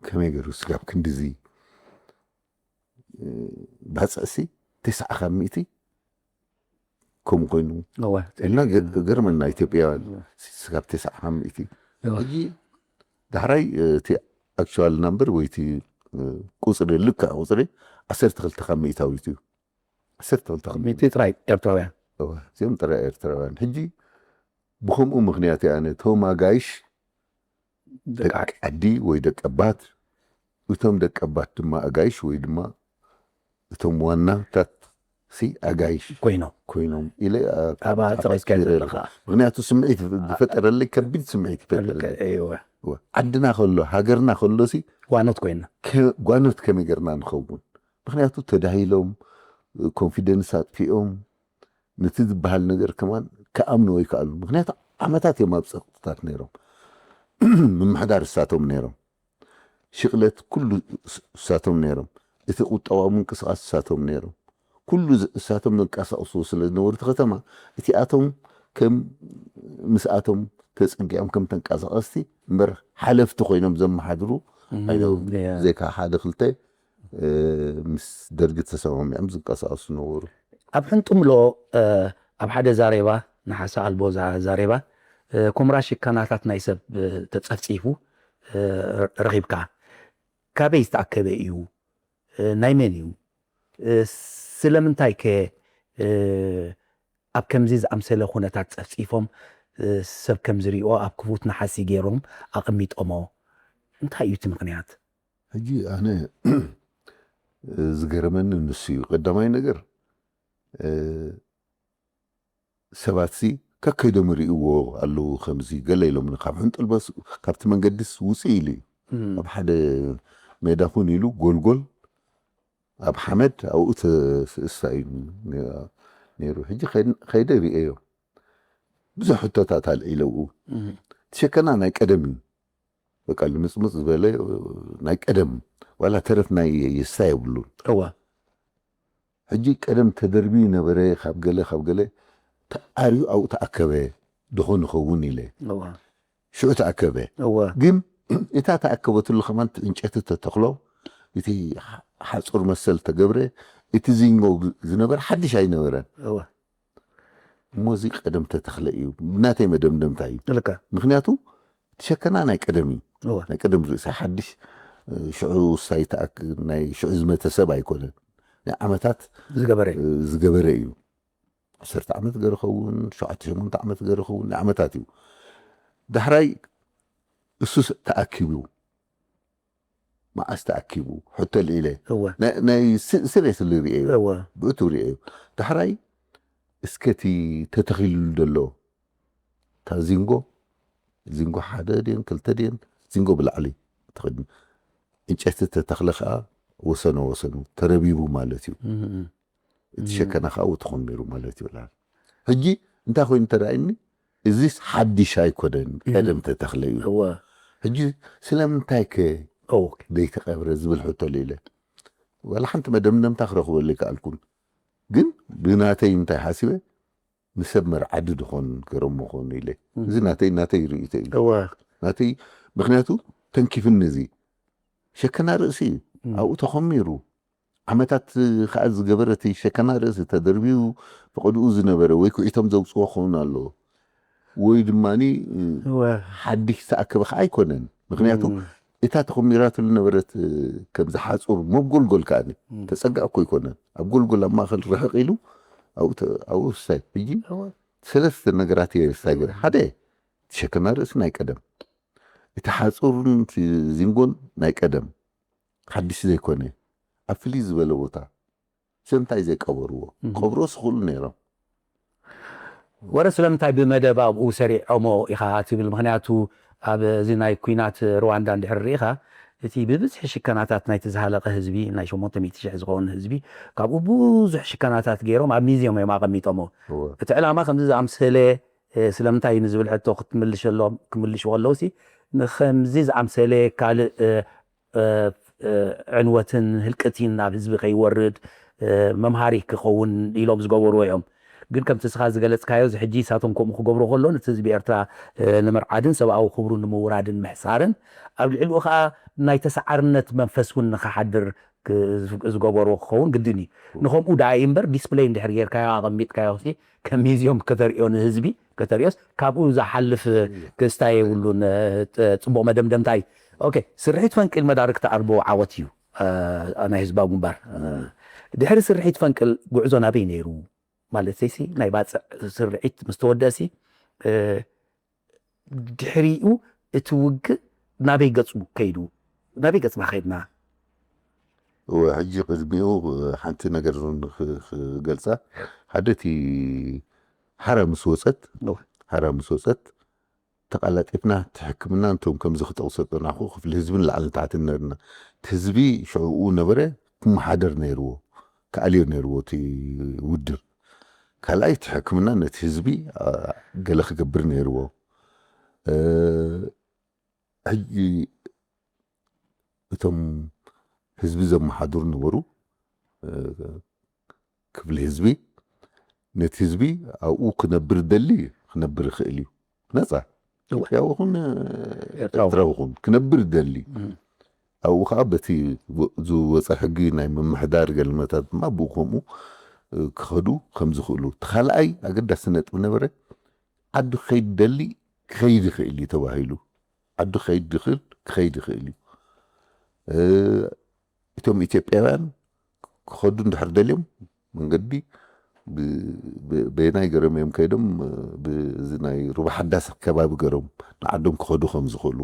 ከመይ ገይሩ ስጋብ ክንድዚ ባፅዕሲ ተስዓ ካብ ሚእቲ ከምኡ ኮይኑ እና ገርመና ኢትዮጵያውያን ስጋብ ተስዓ ካብ ሚእቲ ሕጂ ዳሕራይ እቲ ኣክቹዋል ናምበር ወይ እቲ ቁፅሪ ልክዕ ቁፅሪ ዓሰርተ ክልተ ካብ ሚእታዊት እዩ። ዓሰርተ ክልተ ካብ ሚእቲ ጥራይ ኤርትራውያን እዚኦም ጥራይ ኤርትራውያን። ሕጂ ብኸምኡ ምኽንያት እየ ኣነ እቶም ኣጋይሽ ደቂ ዓዲ ወይ ደቀባት፣ እቶም ደቀባት ድማ ኣጋይሽ ወይ ድማ እቶም ዋናታት ሲ ኣጋይሽ ኮይኖም ኮይኖም ኢለ ኣብ ኣባ ኣብ ጠቒስካዮ ዘለኻ። ምኽንያቱ ስምዒት ዝፈጠረለይ ከቢድ ስምዒት ይፈጠረለይ። እወ። ዓድና ከሎ ሃገርና ከሎ ሲ ጓኖት ኮይና። ጓኖት ከመይ ገርና ንኸውን? ምኽንያቱ ተዳሂሎም ኮንፊደንስ ኣጥፊኦም ነቲ ዝበሃል ነገር ከማን ክኣምንዎ ይከኣሉ። ምኽንያቱ ዓመታት እዮም ኣብ ጸጥታት ነይሮም። ምምሕዳር እሳቶም ነይሮም። ሽቕለት ኩሉ እሳቶም ነይሮም። እቲ ቁጠባዊ ምንቅስቓስ እሳቶም ነይሮም። ኩሉ እሳቶም ዘንቀሳቕስዎ ስለ ዝነበሩ እቲ ከተማ እቲኣቶም ከም ምስኣቶም ተጸጊዖም ከም ተንቀሳቐስቲ እምበር ሓለፍቲ ኮይኖም ዘመሓድሩ ኣይነበሩ። ብዘይካ ሓደ ክልተ ምስ ደርጊ ተሰማሚዖም ዝንቀሳቐሱ ነበሩ። ኣብ ሕንጥምሎ ኣብ ሓደ ዛሬባ ንሓሳ ኣልቦ ዛሬባ ኮምራ ሽካናታት ናይ ሰብ ተጸፍጺፉ ረኺብካ። ካበይ ዝተኣከበ እዩ? ናይ መን እዩ? ስለምንታይ ከ ኣብ ከምዚ ዝኣምሰለ ኩነታት ጸፍጺፎም ሰብ ከም ዝሪኦ ኣብ ክፉት ነሓሲ ገይሮም ኣቐሚጦሞ? እንታይ እዩ እቲ ምኽንያት? ሕጂ ኣነ ዝገረመኒ ንሱ እዩ። ቀዳማይ ነገር ሰባት ሲ ከከይዶም ይርእይዎ ኣለዉ ከምዚ ገለ ኢሎምኒ ካብ ሕንጥልበስ ካብቲ መንገዲስ ውፅእ ኢሉ እዩ ኣብ ሓደ ሜዳ ኩን ኢሉ ጎልጎል ኣብ ሓመድ ኣብኡ ተስእሳ እዩ ነይሩ ሕጂ ከይደ ርእዮ ብዙሕ ሕቶታት ኣልዒለ ኣብኡ ትሸከና ናይ ቀደም እዩ በቃ ልምፅምፅ ዝበለ ናይ ቀደም ዋላ ተረት ናይ የስታ የብሉን እዋ ሕጂ ቀደም ተደርቢ ነበረ ካብ ገለ ካብ ገለ ተኣርዩ ኣብኡ ተኣከበ ድኾን ይኸውን ኢለ እዋ ሽዑ ተኣከበ እዋ ግን እታ ተኣከበትሉ ከማን እቲ ዕንጨቲ ተተኽሎ እቲ ሓፁር መሰል ተገብረ እቲ ዚንጎ ዝነበረ ሓድሽ ኣይነበረን እዋ እሞ እዚ ቀደም ተተኽለ እዩ ናተይ መደምደምታ እዩ ልካ ምክንያቱ እቲ ሸከና ናይ ቀደም እዩ እዋ ናይ ቀደም ርእሲ ሓድሽ ሽዑ ሳይተኣክ ናይ ሽዑ ዝመተ ሰብ ኣይኮነን ናይ ዓመታት ዝገበረ ዝገበረ እዩ ዓሰርተ ዓመት ገርኸውን ሸውዓተ ሸሞንተ ዓመት ገርኸውን ናይ ዓመታት እዩ ዳሕራይ እሱ ተኣኪቡ መዓስ ተኣኪቡ ሕቶ ልዒለ እወ ናይ ስሬስ ልርእዮ እወ ብእቱ ርእዮ ዳሕራይ እስከቲ ተተኺሉ ዘሎ እታ ዚንጎ ዚንጎ ሓደ ድን ክልተ ድን ዚንጎ ብላዕሊ ትኸድኒ ዕንጨይቲ ተተኽለ ከዓ ወሰኖ ወሰኑ ተረቢቡ ማለት እዩ እቲ ሸከና ከዓ ወትኾን ነይሩ ማለት እዩ ሕጂ እንታይ ኮይኑ ተረኣይኒ እዚስ ሓድሽ ኣይኮነን ቀደም ተተኽለ እዩ ሕጂ ስለምንታይ ከ ዘይተቐብረ ዝብል ሕቶ ኢለ ዋላ ሓንቲ መደምደምታ ክረኽበሉ ይከኣልኩን ግን ብናተይ እንታይ ሓሲበ ንሰብ መርዓዲ ድኾን ገረሞ ኾኑ ኢለ እዚ ናተይ ናተይ ርእይቶ እዩ ናተይ ምክንያቱ ተንኪፍኒ እዚ ሸከና ርእሲ እዩ ኣብኡ ተኸሚሩ ዓመታት ከዓ ዝገበረ እቲ ሸከና ርእሲ ተደርቢዩ ብቐድኡ ዝነበረ ወይ ኩዒቶም ዘውፅዎ ክኸውን ኣለዎ ወይ ድማ ሓድሽ ዝተኣከበ ከዓ ኣይኮነን ምክንያቱ እታ ተኸሚራትሉ ነበረት ከም ዝሓፁር መብጎልጎል ከዓ ተፀጋዕ እኮ ኣይኮነን ኣብ ጎልጎል ኣብ ማእኸል ርሕቕ ኢሉ ኣብኡ ሳይ ሕጂ ሰለስተ ነገራት እየ ሳይ ሓደ ሸከና ርእሲ ናይ ቀደም እቲ ሓፁርን ዚንጎን ናይ ቀደም ሓድሽ ዘይኮነ ኣብ ፍልይ ዝበለ ቦታ ስለምንታይ ዘይቀበርዎ ቀብሮ ስኽእሉ ነይሮም ወረ ስለምንታይ ብመደብ ኣብኡ ሰሪዖሞ ኢኻ ትብል ምክንያቱ ኣብዚ ናይ ኩናት ሩዋንዳ እንድሕር ርኢኻ እቲ ብብዝሒ ሽከናታት ናይቲ ዝሃለቐ ህዝቢ ናይ ሸሞንተ ሚእቲ ሽሕ ዝኸውን ህዝቢ ካብኡ ብዙሕ ሽከናታት ገይሮም ኣብ ሚዝዮም እዮም ኣቐሚጦሞ እቲ ዕላማ ከምዚ ዝኣምሰለ ስለምንታይ እዩ ንዝብል ሕቶ ክትምልሸሎም ክምልሽዎ ከለውሲ ንከምዚ ዝኣምሰለ ካልእ ዕንወትን ህልቅቲን ናብ ህዝቢ ከይወርድ መምሃሪ ክኸውን ኢሎም ዝገበርዎ እዮም ግን ከምቲ ስኻ ዝገለፅካዮ እዚ ሕጂ ሳቶም ከምኡ ክገብሩ ከሎ ነቲ ህዝቢ ኤርትራ ንምርዓድን ሰብኣዊ ክብሩ ንምውራድን ምሕሳርን ኣብ ልዕሊኡ ከዓ ናይ ተሰዓርነት መንፈስ እውን ንክሓድር ዝገበርዎ ክኸውን ግድን እዩ ንከምኡ ደኣ እዩ እምበር ዲስፕለይ እንድሕር ጌርካዮ ኣቐሚጥካዮ ከም ሚዝዮም ከተርእዮ ንህዝቢ ከተርእዮስ ካብኡ ዝሓልፍ ክስታ የብሉን ፅቡቕ መደምደምታ እዩ ኦኬ ስርሒት ፈንቅል መዳርግቲ ኣልቦ ዓወት እዩ ናይ ህዝባዊ ግንባር ድሕሪ ስርሒት ፈንቅል ጉዕዞ ናበይ ነይሩ ማለት ሲ ናይ ባፅዕ ስርዒት ምስ ተወደእሲ ድሕሪኡ እቲ ውግእ ናበይ ገፁ ከይዱ ናበይ ገፅና ከይድና? ሕጂ ቅድሚኡ ሓንቲ ነገር ክገልፃ፣ ሓደ እቲ ሓራ ምስ ወፀት ሓራ ምስ ወፀት ተቃላጢፍና እቲ ሕክምና እንቶም ከምዚ ክጠቕሶ ፀናኹ ክፍሊ ህዝብን ላዕልን ታሕትን ነርና። እቲ ህዝቢ ሽዕኡ ነበረ ክመሓደር ነይርዎ፣ ክኣልዮ ነይርዎ እቲ ውድብ። ካልኣይ እቲ ሕክምና ነቲ ህዝቢ ገለ ክገብር ነይርዎ። ሕጂ እቶም ህዝቢ ዘመሓድሩ ነበሩ ክፍሊ ህዝቢ፣ ነቲ ህዝቢ ኣብኡ ክነብር ደሊ ክነብር ይኽእል እዩ፣ ነፃ ኢትዮጵያዊ ኹን ኤርትራዊ ኹን ክነብር ደሊ። ኣብኡ ከዓ በቲ ዝወፀ ሕጊ ናይ ምምሕዳር ገልመታት ድማ ብኡ ከምኡ ክኸዱ ከም ዝኽእሉ። እቲ ካልኣይ ኣገዳሲ ነጥቢ ነበረ፣ ዓዱ ክኸይድ ደሊ ክኸይድ ይኽእል እዩ ተባሂሉ። ዓዱ ክኸይድ ድኽእል ክኸይድ ይኽእል እዩ። እቶም ኢትዮጵያውያን ክኸዱ እንድሕር ደልዮም መንገዲ በየናይ ገሮም እዮም ከይዶም፣ ብዚ ናይ ሩባ ሓዳስ ከባቢ ገሮም ንዓዶም ክኸዱ ከም ዝኽእሉ፣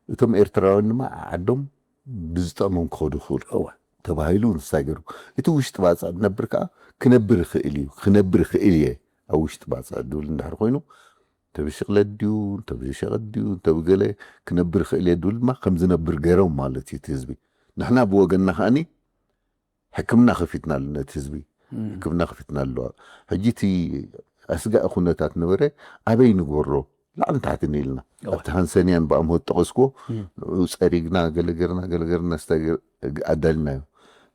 እቶም ኤርትራውያን ድማ ዓዶም ብዝጠቕሞም ክኸዱ ይኽእሉ ተባሂሉ ንስታይ ገሩ። እቲ ውሽጢ ባፅዕ ዝነብር ከዓ ክነብር ይኽእል እዩ፣ ክነብር ይኽእል እየ ኣብ ውሽጢ ባፅዕ ድብል እንድሕር ኮይኑ፣ ተብሽቕለት ድዩ ተብሸቐት ድዩ ተብገለ ክነብር ይኽእል እየ ድብል ድማ ከም ዝነብር ገይሮም ማለት እዩ እቲ ህዝቢ። ንሕና ብወገንና ከዓኒ ሕክምና ከፊትና ኣሎ ነቲ ህዝቢ፣ ሕክምና ከፊትና ኣለዋ። ሕጂ እቲ ኣስጋኢ ኩነታት ነበረ፣ ኣበይ ንግበሮ? ላዕሊ ታሕቲ ንኢልና ኣብቲ ሃንሰንያን ብኣምሆት ጠቐስኮ ንኡ ፀሪግና ገለገርና ገለገርና ኣዳልናዮ።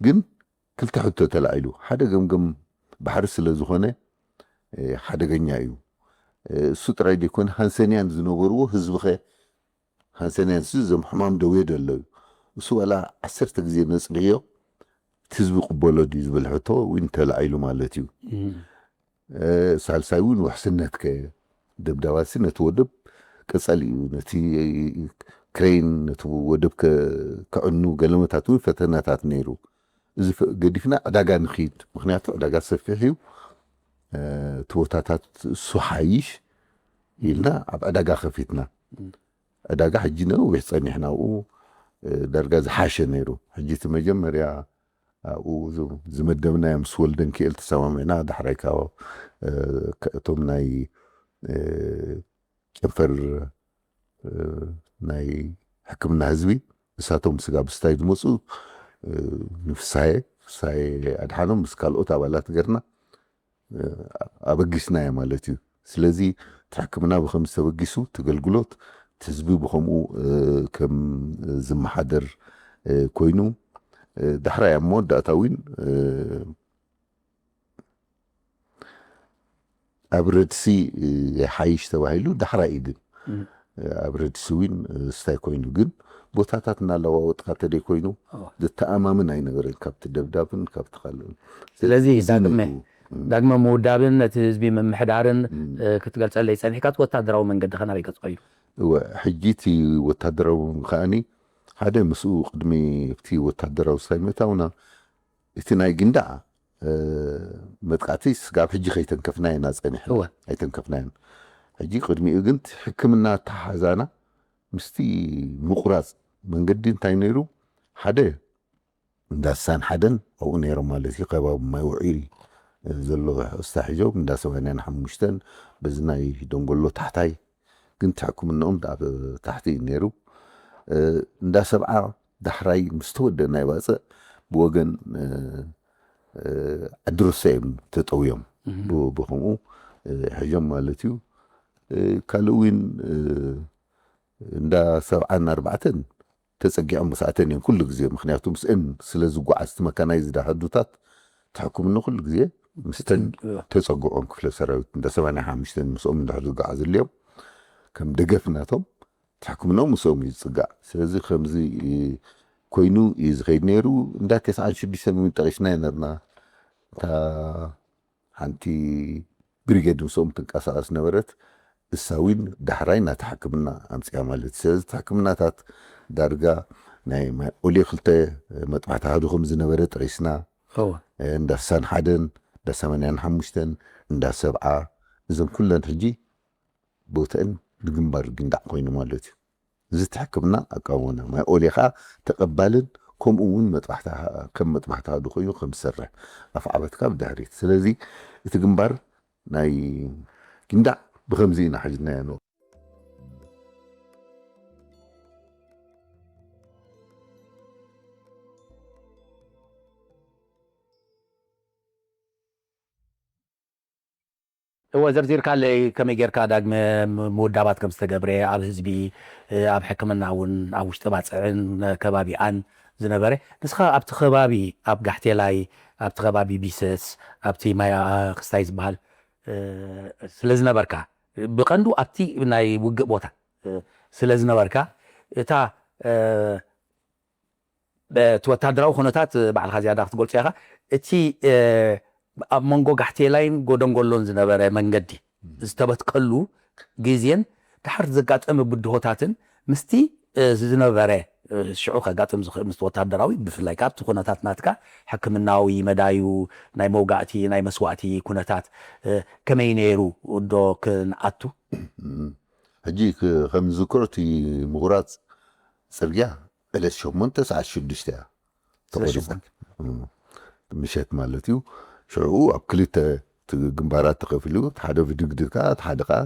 ግን ክልተ ሕቶ ተላዒሉ፣ ሓደ ገምገም ባሕሪ ስለ ዝኾነ ሓደገኛ እዩ። እሱ ጥራይ ዘይኮነ ሃንሰንያን ዝነበርዎ ህዝብኸ ሃንሰንያን ሲ ዘም ሕማም ደዌ ደሎ እዩ። እሱ ዋላ ዓሰርተ ግዜ ነፅልዮ እቲ ህዝቢ ቅበሎ ድዩ ዝብል ሕቶ እውን ተላዒሉ ማለት እዩ። ሳልሳይ እውን ውሕስነት ከ ደብዳባሲ ነቲ ወደብ ቀፃሊ እዩ። ነቲ ክሬን ነቲ ወደብ ከዕኑ ገለመታት እውን ፈተናታት ነይሩ። እዚ ገዲፍና ዕዳጋ ንኽይድ፣ ምክንያቱ ዕዳጋ ሰፊሕ እዩ። እቲ ቦታታት እሱ ሓይሽ ኢልና ኣብ ዕዳጋ ከፊትና። ዕዳጋ ሕጂ ነዊሕ ፀኒሕና ኣብኡ ዳርጋ ዝሓሸ ነይሩ። ሕጂ እቲ መጀመርያ ኣብኡ ዝመደብናዮ ምስ ወልደንኪኤል ተሰማሚዕና፣ ዳሕራይ ካብ እቶም ናይ ጨንፈር ናይ ሕክምና ህዝቢ እሳቶም ስጋብ ስታይ ዝመፁ ንፍሳየ ፍሳየ ኣድሓኖም ምስ ካልኦት ኣባላት ገርና ኣበጊስናዮ ማለት እዩ። ስለዚ እቲ ሕክምና ብከም ዝተበጊሱ እቲ ኣገልግሎት እቲ ህዝቢ ብከምኡ ከም ዝመሓደር ኮይኑ ዳሕራይ ኣብ መወዳእታ እውን ኣብ ረድሲ ይሓይሽ ተባሂሉ ዳሕራይ እዩ። ግን ኣብ ረድሲ እውን ስታይ ኮይኑ ግን ቦታታት እናለዋወጥካ ተደይ ኮይኑ ዝተኣማምን ኣይነበረን ካብቲ ደብዳብን ካብቲ ካልእን። ስለዚ ዳግመ ዳግመ ምውዳብን ነቲ ህዝቢ ምምሕዳርን ክትገልፀለይ ፀኒሕካ እቲ ወታደራዊ መንገዲ ከናበይ ገፅኮ እዩ? እወ፣ ሕጂ እቲ ወታደራዊ ከዓኒ ሓደ ምስኡ ቅድሚ ኣብቲ ወታደራዊ ስታይ ምእታውና እቲ ናይ ግንዳዕ መጥቃዕቲ ስጋብ ሕጂ ከይተንከፍናዮ ኢና ፀኒሕና። ኣይተንከፍናዮን። ሕጂ ቅድሚኡ ግን ሕክምና ኣተሓሕዛና ምስቲ ምቁራፅ መንገዲ እንታይ ነይሩ? ሓደ እንዳ ስሳን ሓደን ኣብኡ ነይሮም ማለት እዩ። ከባቢ ማይ ውዒል ዘሎ ሕስታ ሒዞም እንዳ ሰማንያን ሓሙሽተን በዚ ናይ ደንጎሎ ታሕታይ ግን ሕክምናኦም ኣብ ታሕቲ እዩ ነይሩ። እንዳ ሰብዓ ዳሕራይ ምስ ተወደአ ናይ ባፅዕ ብወገን ዓዲ ሮሳ እዮም ተጠውዮም። ብከምኡ ሕዞም ማለት እዩ። ካልእ እውን እንዳ ሰብዓን ኣርባዕተን ተፀጊዖም ምስኣተን እዮም ኩሉ ግዜ። ምክንያቱ ምስአን ስለ ዝጓዓዝ እቲ መካናይዝድ ኣሃዱታት እቲ ሕክምና ኩሉ ግዜ ምስተን ተፀግዖም ክፍለ ሰራዊት እንዳ ሰማንያ ሓሙሽተን ምስኦም እንድሕር ዝጓዓዝ ኣልዮም ከም ደገፍ ናቶም እቲ ሕክምናኦም ምስኦም እዩ ዝፅጋዕ። ስለዚ ከምዚ ኮይኑ እዩ ዝኸይድ ነይሩ። እንዳ ተስዓን ሽዱሽተን እውን ጠቒስና ነርና። እታ ሓንቲ ብሪጌድ ምስኦም ትንቀሳቐስ ነበረት። እሳ እውን ዳሕራይ ናታ ሕክምና ኣምፅያ ማለት እዩ። ስለዚ እቲ ሕክምናታት ዳርጋ ናይ ኦሌ ክልተ መጥባሕቲ ኣሃዱ ከም ዝነበረ ጠቒስና። እንዳ ስሳን ሓደን እንዳ ሰማንያን ሓሙሽተን፣ እንዳ ሰብዓ፣ እዘን ኩለን ሕጂ ቦተን ብግንባር ግንዳዕ ኮይኑ ማለት እዩ። እዚ እቲ ሕክምና ኣቃውሞና ማይ ኦሌ ከዓ ተቐባልን ከምኡ እውን መጥባሕታ ከም መጥባሕታ ዶ ኮይኑ ከም ዝሰርሕ ኣፍዓበትካ ብድሕሪት። ስለዚ እቲ ግንባር ናይ ግንዳዕ ብኸምዚ ኢና ሒዝናዮ ንወ እወ ዘርዚርካለይ ከመይ ጌርካ ዳግመ ምውዳባት ከም ዝተገብረ ኣብ ህዝቢ ኣብ ሕክምና እውን ኣብ ውሽጢ ባፅዕን ከባቢኣን ዝነበረ ንስኻ ኣብቲ ከባቢ ኣብ ጋሕቴላይ ኣብቲ ከባቢ ቢሰስ ኣብቲ ማይ ክስታይ ዝበሃል ስለ ዝነበርካ ብቐንዱ ኣብቲ ናይ ውግእ ቦታ ስለ ዝነበርካ እታ እቲ ወታደራዊ ኩነታት ባዕልኻ ዝያዳ ክትገልጾ ኢኻ እቲ ኣብ መንጎ ጋሕቴላይን ጎደንጎሎን ዝነበረ መንገዲ ዝተበትከሉ ግዜን ድሓር ዘጋጠመ ብድሆታትን ምስቲ ዝነበረ ሽዑ ከጋጥም ዝኽእል ምስ ወታደራዊ ብፍላይ ካብቲ ኩነታት ናትካ ሕክምናዊ መዳዩ ናይ መውጋእቲ ናይ መስዋእቲ ኩነታት ከመይ ነይሩ ዶ ክንኣቱ ሕጂ ከም ዝዝክሮ እቲ ምቑራፅ ፅርግያ ዕለት ሸሞንተ ሰዓት ሽዱሽተ እያ ተቆሪፃ ምሸት ማለት እዩ። ሽዑ ኣብ ክልተ ግንባራት ተኸፊሉ ሓደ ብድግድግካ ሓደ ከዓ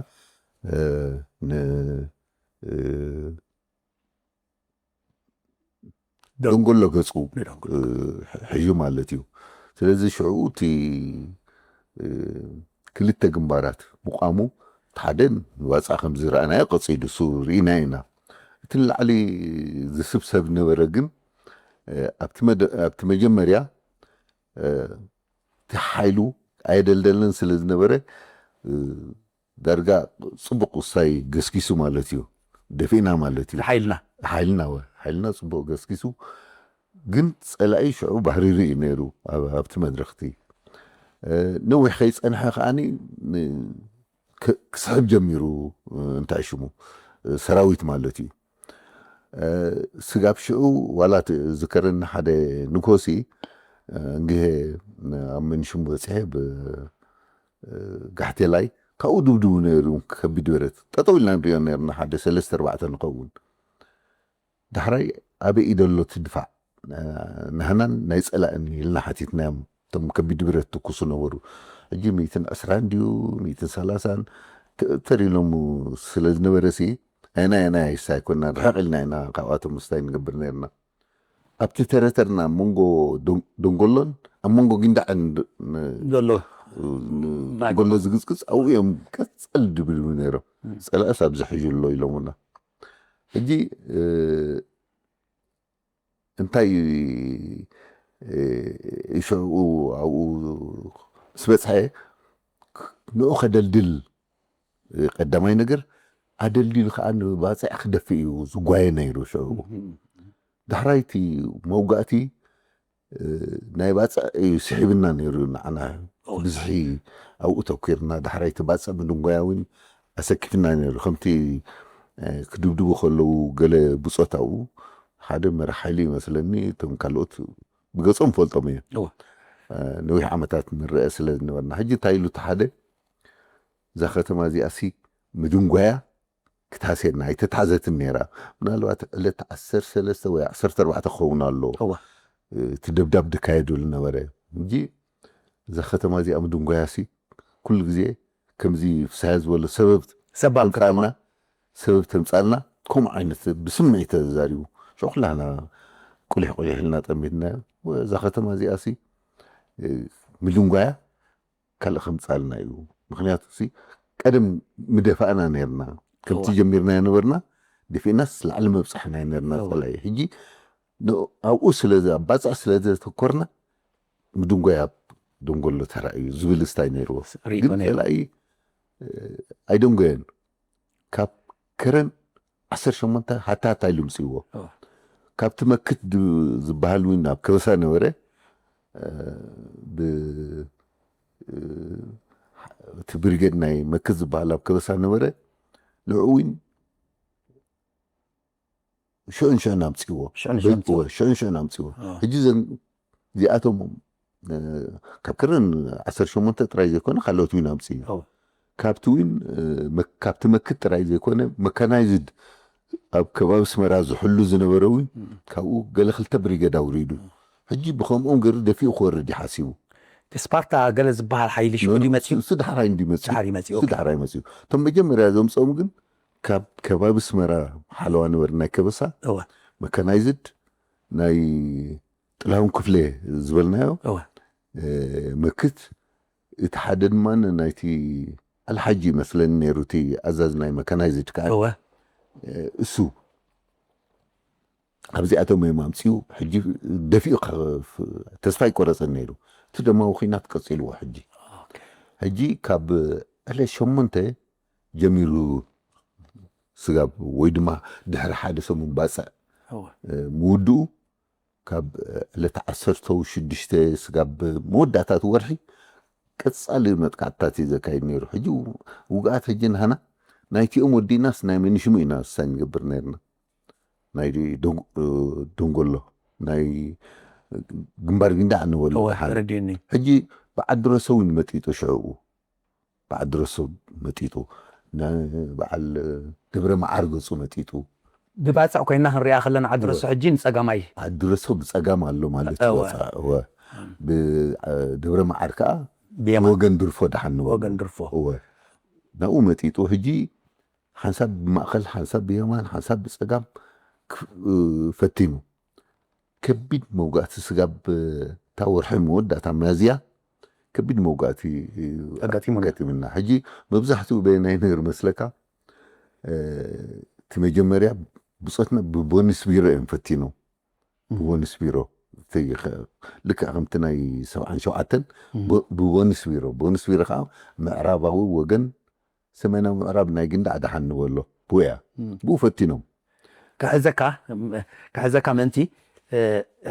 ደንጎሎ ገፁ ሕዩ ማለት እዩ። ስለዚ ሽዑ እቲ ክልተ ግንባራት ምቋሙ ሓደ ንዋፃ ከም ዝረኣናዮ ቀፂሉ እሱ ርኢና ኢና። እቲ ንላዕሊ ዝስብሰብ ነበረ ግን ኣብቲ መጀመርያ እቲ ሓይሉ ኣየደልደልን ስለ ዝነበረ ዳርጋ ፅቡቅ ውሳይ ገስጊሱ ማለት እዩ። ደፊእና ማለት እዩ። ሓይልና ሓይልና ወ ሓይልና ፅቡቅ ገስጊሱ ግን ፀላኢ ሽዑ ባህሪሩ እዩ ነይሩ። ኣብቲ መድረክቲ ነዊሕ ከይፀንሐ ከዓኒ ክስሕብ ጀሚሩ እንታይ ሽሙ ሰራዊት ማለት እዩ። ስጋብ ሽዑ ዋላ ዝከረኒ ሓደ ንኮሲ እንግሄ ኣብ መንሽሙ በፅሐ ጋሕቴላይ ካብኡ ድብድቡ ነይሩ። ከቢድ ብረት ጠጠው ኢልና ንሪኦ ነርና ሓደ ሰለስተ ኣርባዕተ ንኸውን። ዳሕራይ ኣበይ ኢደሎ ትድፋዕ ናህናን ናይ ፀላእን ኢልና ሓቲትናዮም። እቶም ከቢድ ብረት ትኩሱ ነበሩ። ሕጂ ሚትን ዕስራን ድዩ ሚትን ሰላሳን ተሪሎም ስለ ዝነበረ ሲ ኣና ኣና ይሳ ኣይኮና ርሕቕ ኢልና ኢና ካብኣቶም ምስታይ ንገብር ነርና። ኣብቲ ተረተርና ኣብ መንጎ ደንጎሎን ኣብ መንጎ ጊንዳዕን ዘሎ ጎሎ ዝግዝግዝ ኣብኡ እዮም ቀፀል ድብሉ ነይሮም። ፀላእስ ኣብዚ ሕዩ ኣሎ ኢሎምና። ሕጂ እንታይ ሽዑ ኣብኡ ምስ በፅሐ ንኡ ከደልድል ቀዳማይ ነገር ኣደልዲሉ ከዓ ንባፅዕ ክደፍእ እዩ ዝጓየ ነይሩ። ሽዑ ዳሕራይቲ መውጋእቲ ናይ ባፅዕ እዩ ስሒብና ነይሩ ንዓና ብዝሒ ኣብኡ ተኪርና ዳሕራይቲ ባፅዕ ምድንጓያ እውን ኣሰኪፍና ነይሩ። ከምቲ ክድብድቡ ከለዉ ገለ ብፆት ኣብኡ ሓደ መራሕ ሓይሊ ይመስለኒ እቶም ካልኦት ብገፆም ፈልጦም እየ። ነዊሕ ዓመታት ንረአ ስለ ዝነበርና ሕጂ እንታይ ኢሉ እቲ ሓደ እዛ ከተማ እዚኣ ሲ ምድንጓያ ክትሃስየና ኣይተትሓዘትን ነይራ። ምናልባት ዕለት ዓሰርተ ሰለስተ ወይ ዓሰርተ ኣርባዕተ ክኸውን ኣለዎ እቲ ደብዳብ ድካየደሉ ነበረ እንጂ እዛ ከተማ እዚኣ ምድንጓያ ሲ ኩሉ ግዜ ከምዚ ፍሳያ ዝበሎ ሰበብ ሰባብ ተምፃልና ሰበብ ተምፃልና ከምኡ ዓይነት ብስምዒት ተዛሪቡ ሽዑ ኩላህና ቁሊሕ ቁሊሕ ኢልና ጠሚትና እዛ ከተማ እዚኣ ሲ ምድንጓያ ካልእ ከምፃልና እዩ። ምክንያቱ ሲ ቀደም ምደፋእና ነርና ከምቲ ጀሚርናዮ ነበርና ደፊእናስ ላዕሊ መብፃሕና ነርና ፀላኢ ሕጂ ኣብኡ ስለ ኣብ ባፅዕ ስለ ዘተኮርና ምድንጓይ ኣብ ደንጎሎ ተራእዩ ዝብል ስታይ ነይርዎ። ግን ፀላኢ ኣይደንጎየን። ካብ ከረን ዓሰርተ ሸሞንተ ሃታ ሃታ ኢሉ ምፅእዎ። ካብቲ መክት ዝበሃል እውን ኣብ ከበሳ ነበረ። እቲ ብሪገድ ናይ መክት ዝበሃል ኣብ ከበሳ ነበረ። ንዕኡ እውን ሽዑን ሽዑን ኣምፅእዎ። ሽዑን ሽዑን ኣምፅእዎ። ሕጂ ዘን እዚኣቶም ካብ ክርን ዓሰርተ ሸሞንተ ጥራይ ዘይኮነ ካልኦት ዊን ኣምፅኡ። ካብቲ ዊን ካብቲ መክት ጥራይ ዘይኮነ መካናይዝድ ኣብ ከባቢ ኣስመራ ዝሕሉ ዝነበረ ዊን ካብኡ ገለ ክልተ ብሪገድ ኣውሪዱ። ሕጂ ብከምኦም ገይሩ ደፊኡ ክወርድ እዩ ሓሲቡ። ስፓርታ ገለ ዝበሃል ሓይሊ ሽዑ ድዩ መፅኡ? እሱ ዳሕራይ እንዲ መፅኡ። ዳሕራይ መፅኡ፣ እሱ ኦኬ። ዳሕራይ መፅኡ። እቶም መጀመርያ ዘምፅኦም ግን ካብ ከባቢ ኣስመራ ሓለዋ ነበረ ናይ ከበሳ እወ መካናይዝድ ናይ ጥላሁን ክፍለ ዝበልናዮ እወ መክት፣ እቲ ሓደ ድማ ናይቲ ኣልሓጂ ይመስለኒ ነይሩ፣ እቲ ኣዛዚ ናይ መካናይዝድ ከዓ እወ እሱ ኣብዚኣቶም እዮም ኣምፅኡ። ሕጂ ደፊኡ ተስፋ ይቆረፅን ነይሩ። እቲ ደማዊ ኩናት ቀፂልዎ። ሕጂ ሕጂ ካብ ዕለት ሸሞንተ ጀሚሩ ስጋብ ወይ ድማ ድሕሪ ሓደ ሰሙን ባፅዕ ምውድኡ ካብ ዕለት ዓሰርተ ሽዱሽተ ስጋብ መወዳእታት ወርሒ ቀፃሊ መጥቃዕትታት እዩ ዘካይድ ነይሩ። ሕጂ ውግኣት ሕጂ ንሃና ናይቲኦም ወዲእናስ ናይ መኒሽሙ ኢና ውሳኝ ንገብር ነርና። ናይ ደንጎሎ ናይ ግንባር ግንዳዕ ንበሎ። ሕጂ ብዓዲ ረሰው ንመጢጡ ሽዕኡ ብዓዲ ረሰው መጢጡ በዓል ደብረ መዓር ገፁ መጢጡ። ብባፅዕ ኮይና ክንሪኣ ከለና ዓዲ ረሰው ሕጂ ንፀጋማይ ዓዲ ረሰው ብፀጋም ኣሎ ማለት ወፃ ደብረ መዓር ከዓ ወገን ድርፎ ደሓን ንበሎ ወገን ድርፎ ናብኡ መጢጡ ሕጂ ሓንሳብ ብማእኸል ሓንሳብ ብየማን ሓንሳብ ብፀጋም ፈቲኑ። ከቢድ መውጋእቲ ስጋብ እታ ወርሒ መወዳእታ ሚያዝያ ከቢድ መውጋእቲ ኣጋጢሙና። ሕጂ መብዛሕትኡ በየናይ ነይሩ መስለካ? እቲ መጀመርያ ብፆትና ብቦኒስ ቢሮ እዮም ፈቲኖም። ብቦኒስ ቢሮ ልክዕ ከምቲ ናይ ሰብዓን ሸውዓተን ብቦኒስ ቢሮ። ቦኒስ ቢሮ ከዓ ምዕራባዊ ወገን ሰሜናዊ ምዕራብ ናይ ግንዳዕ ደሓን ንበሎ ብኡ እያ። ብኡ ፈቲኖም። ክሕዘካ ምእንቲ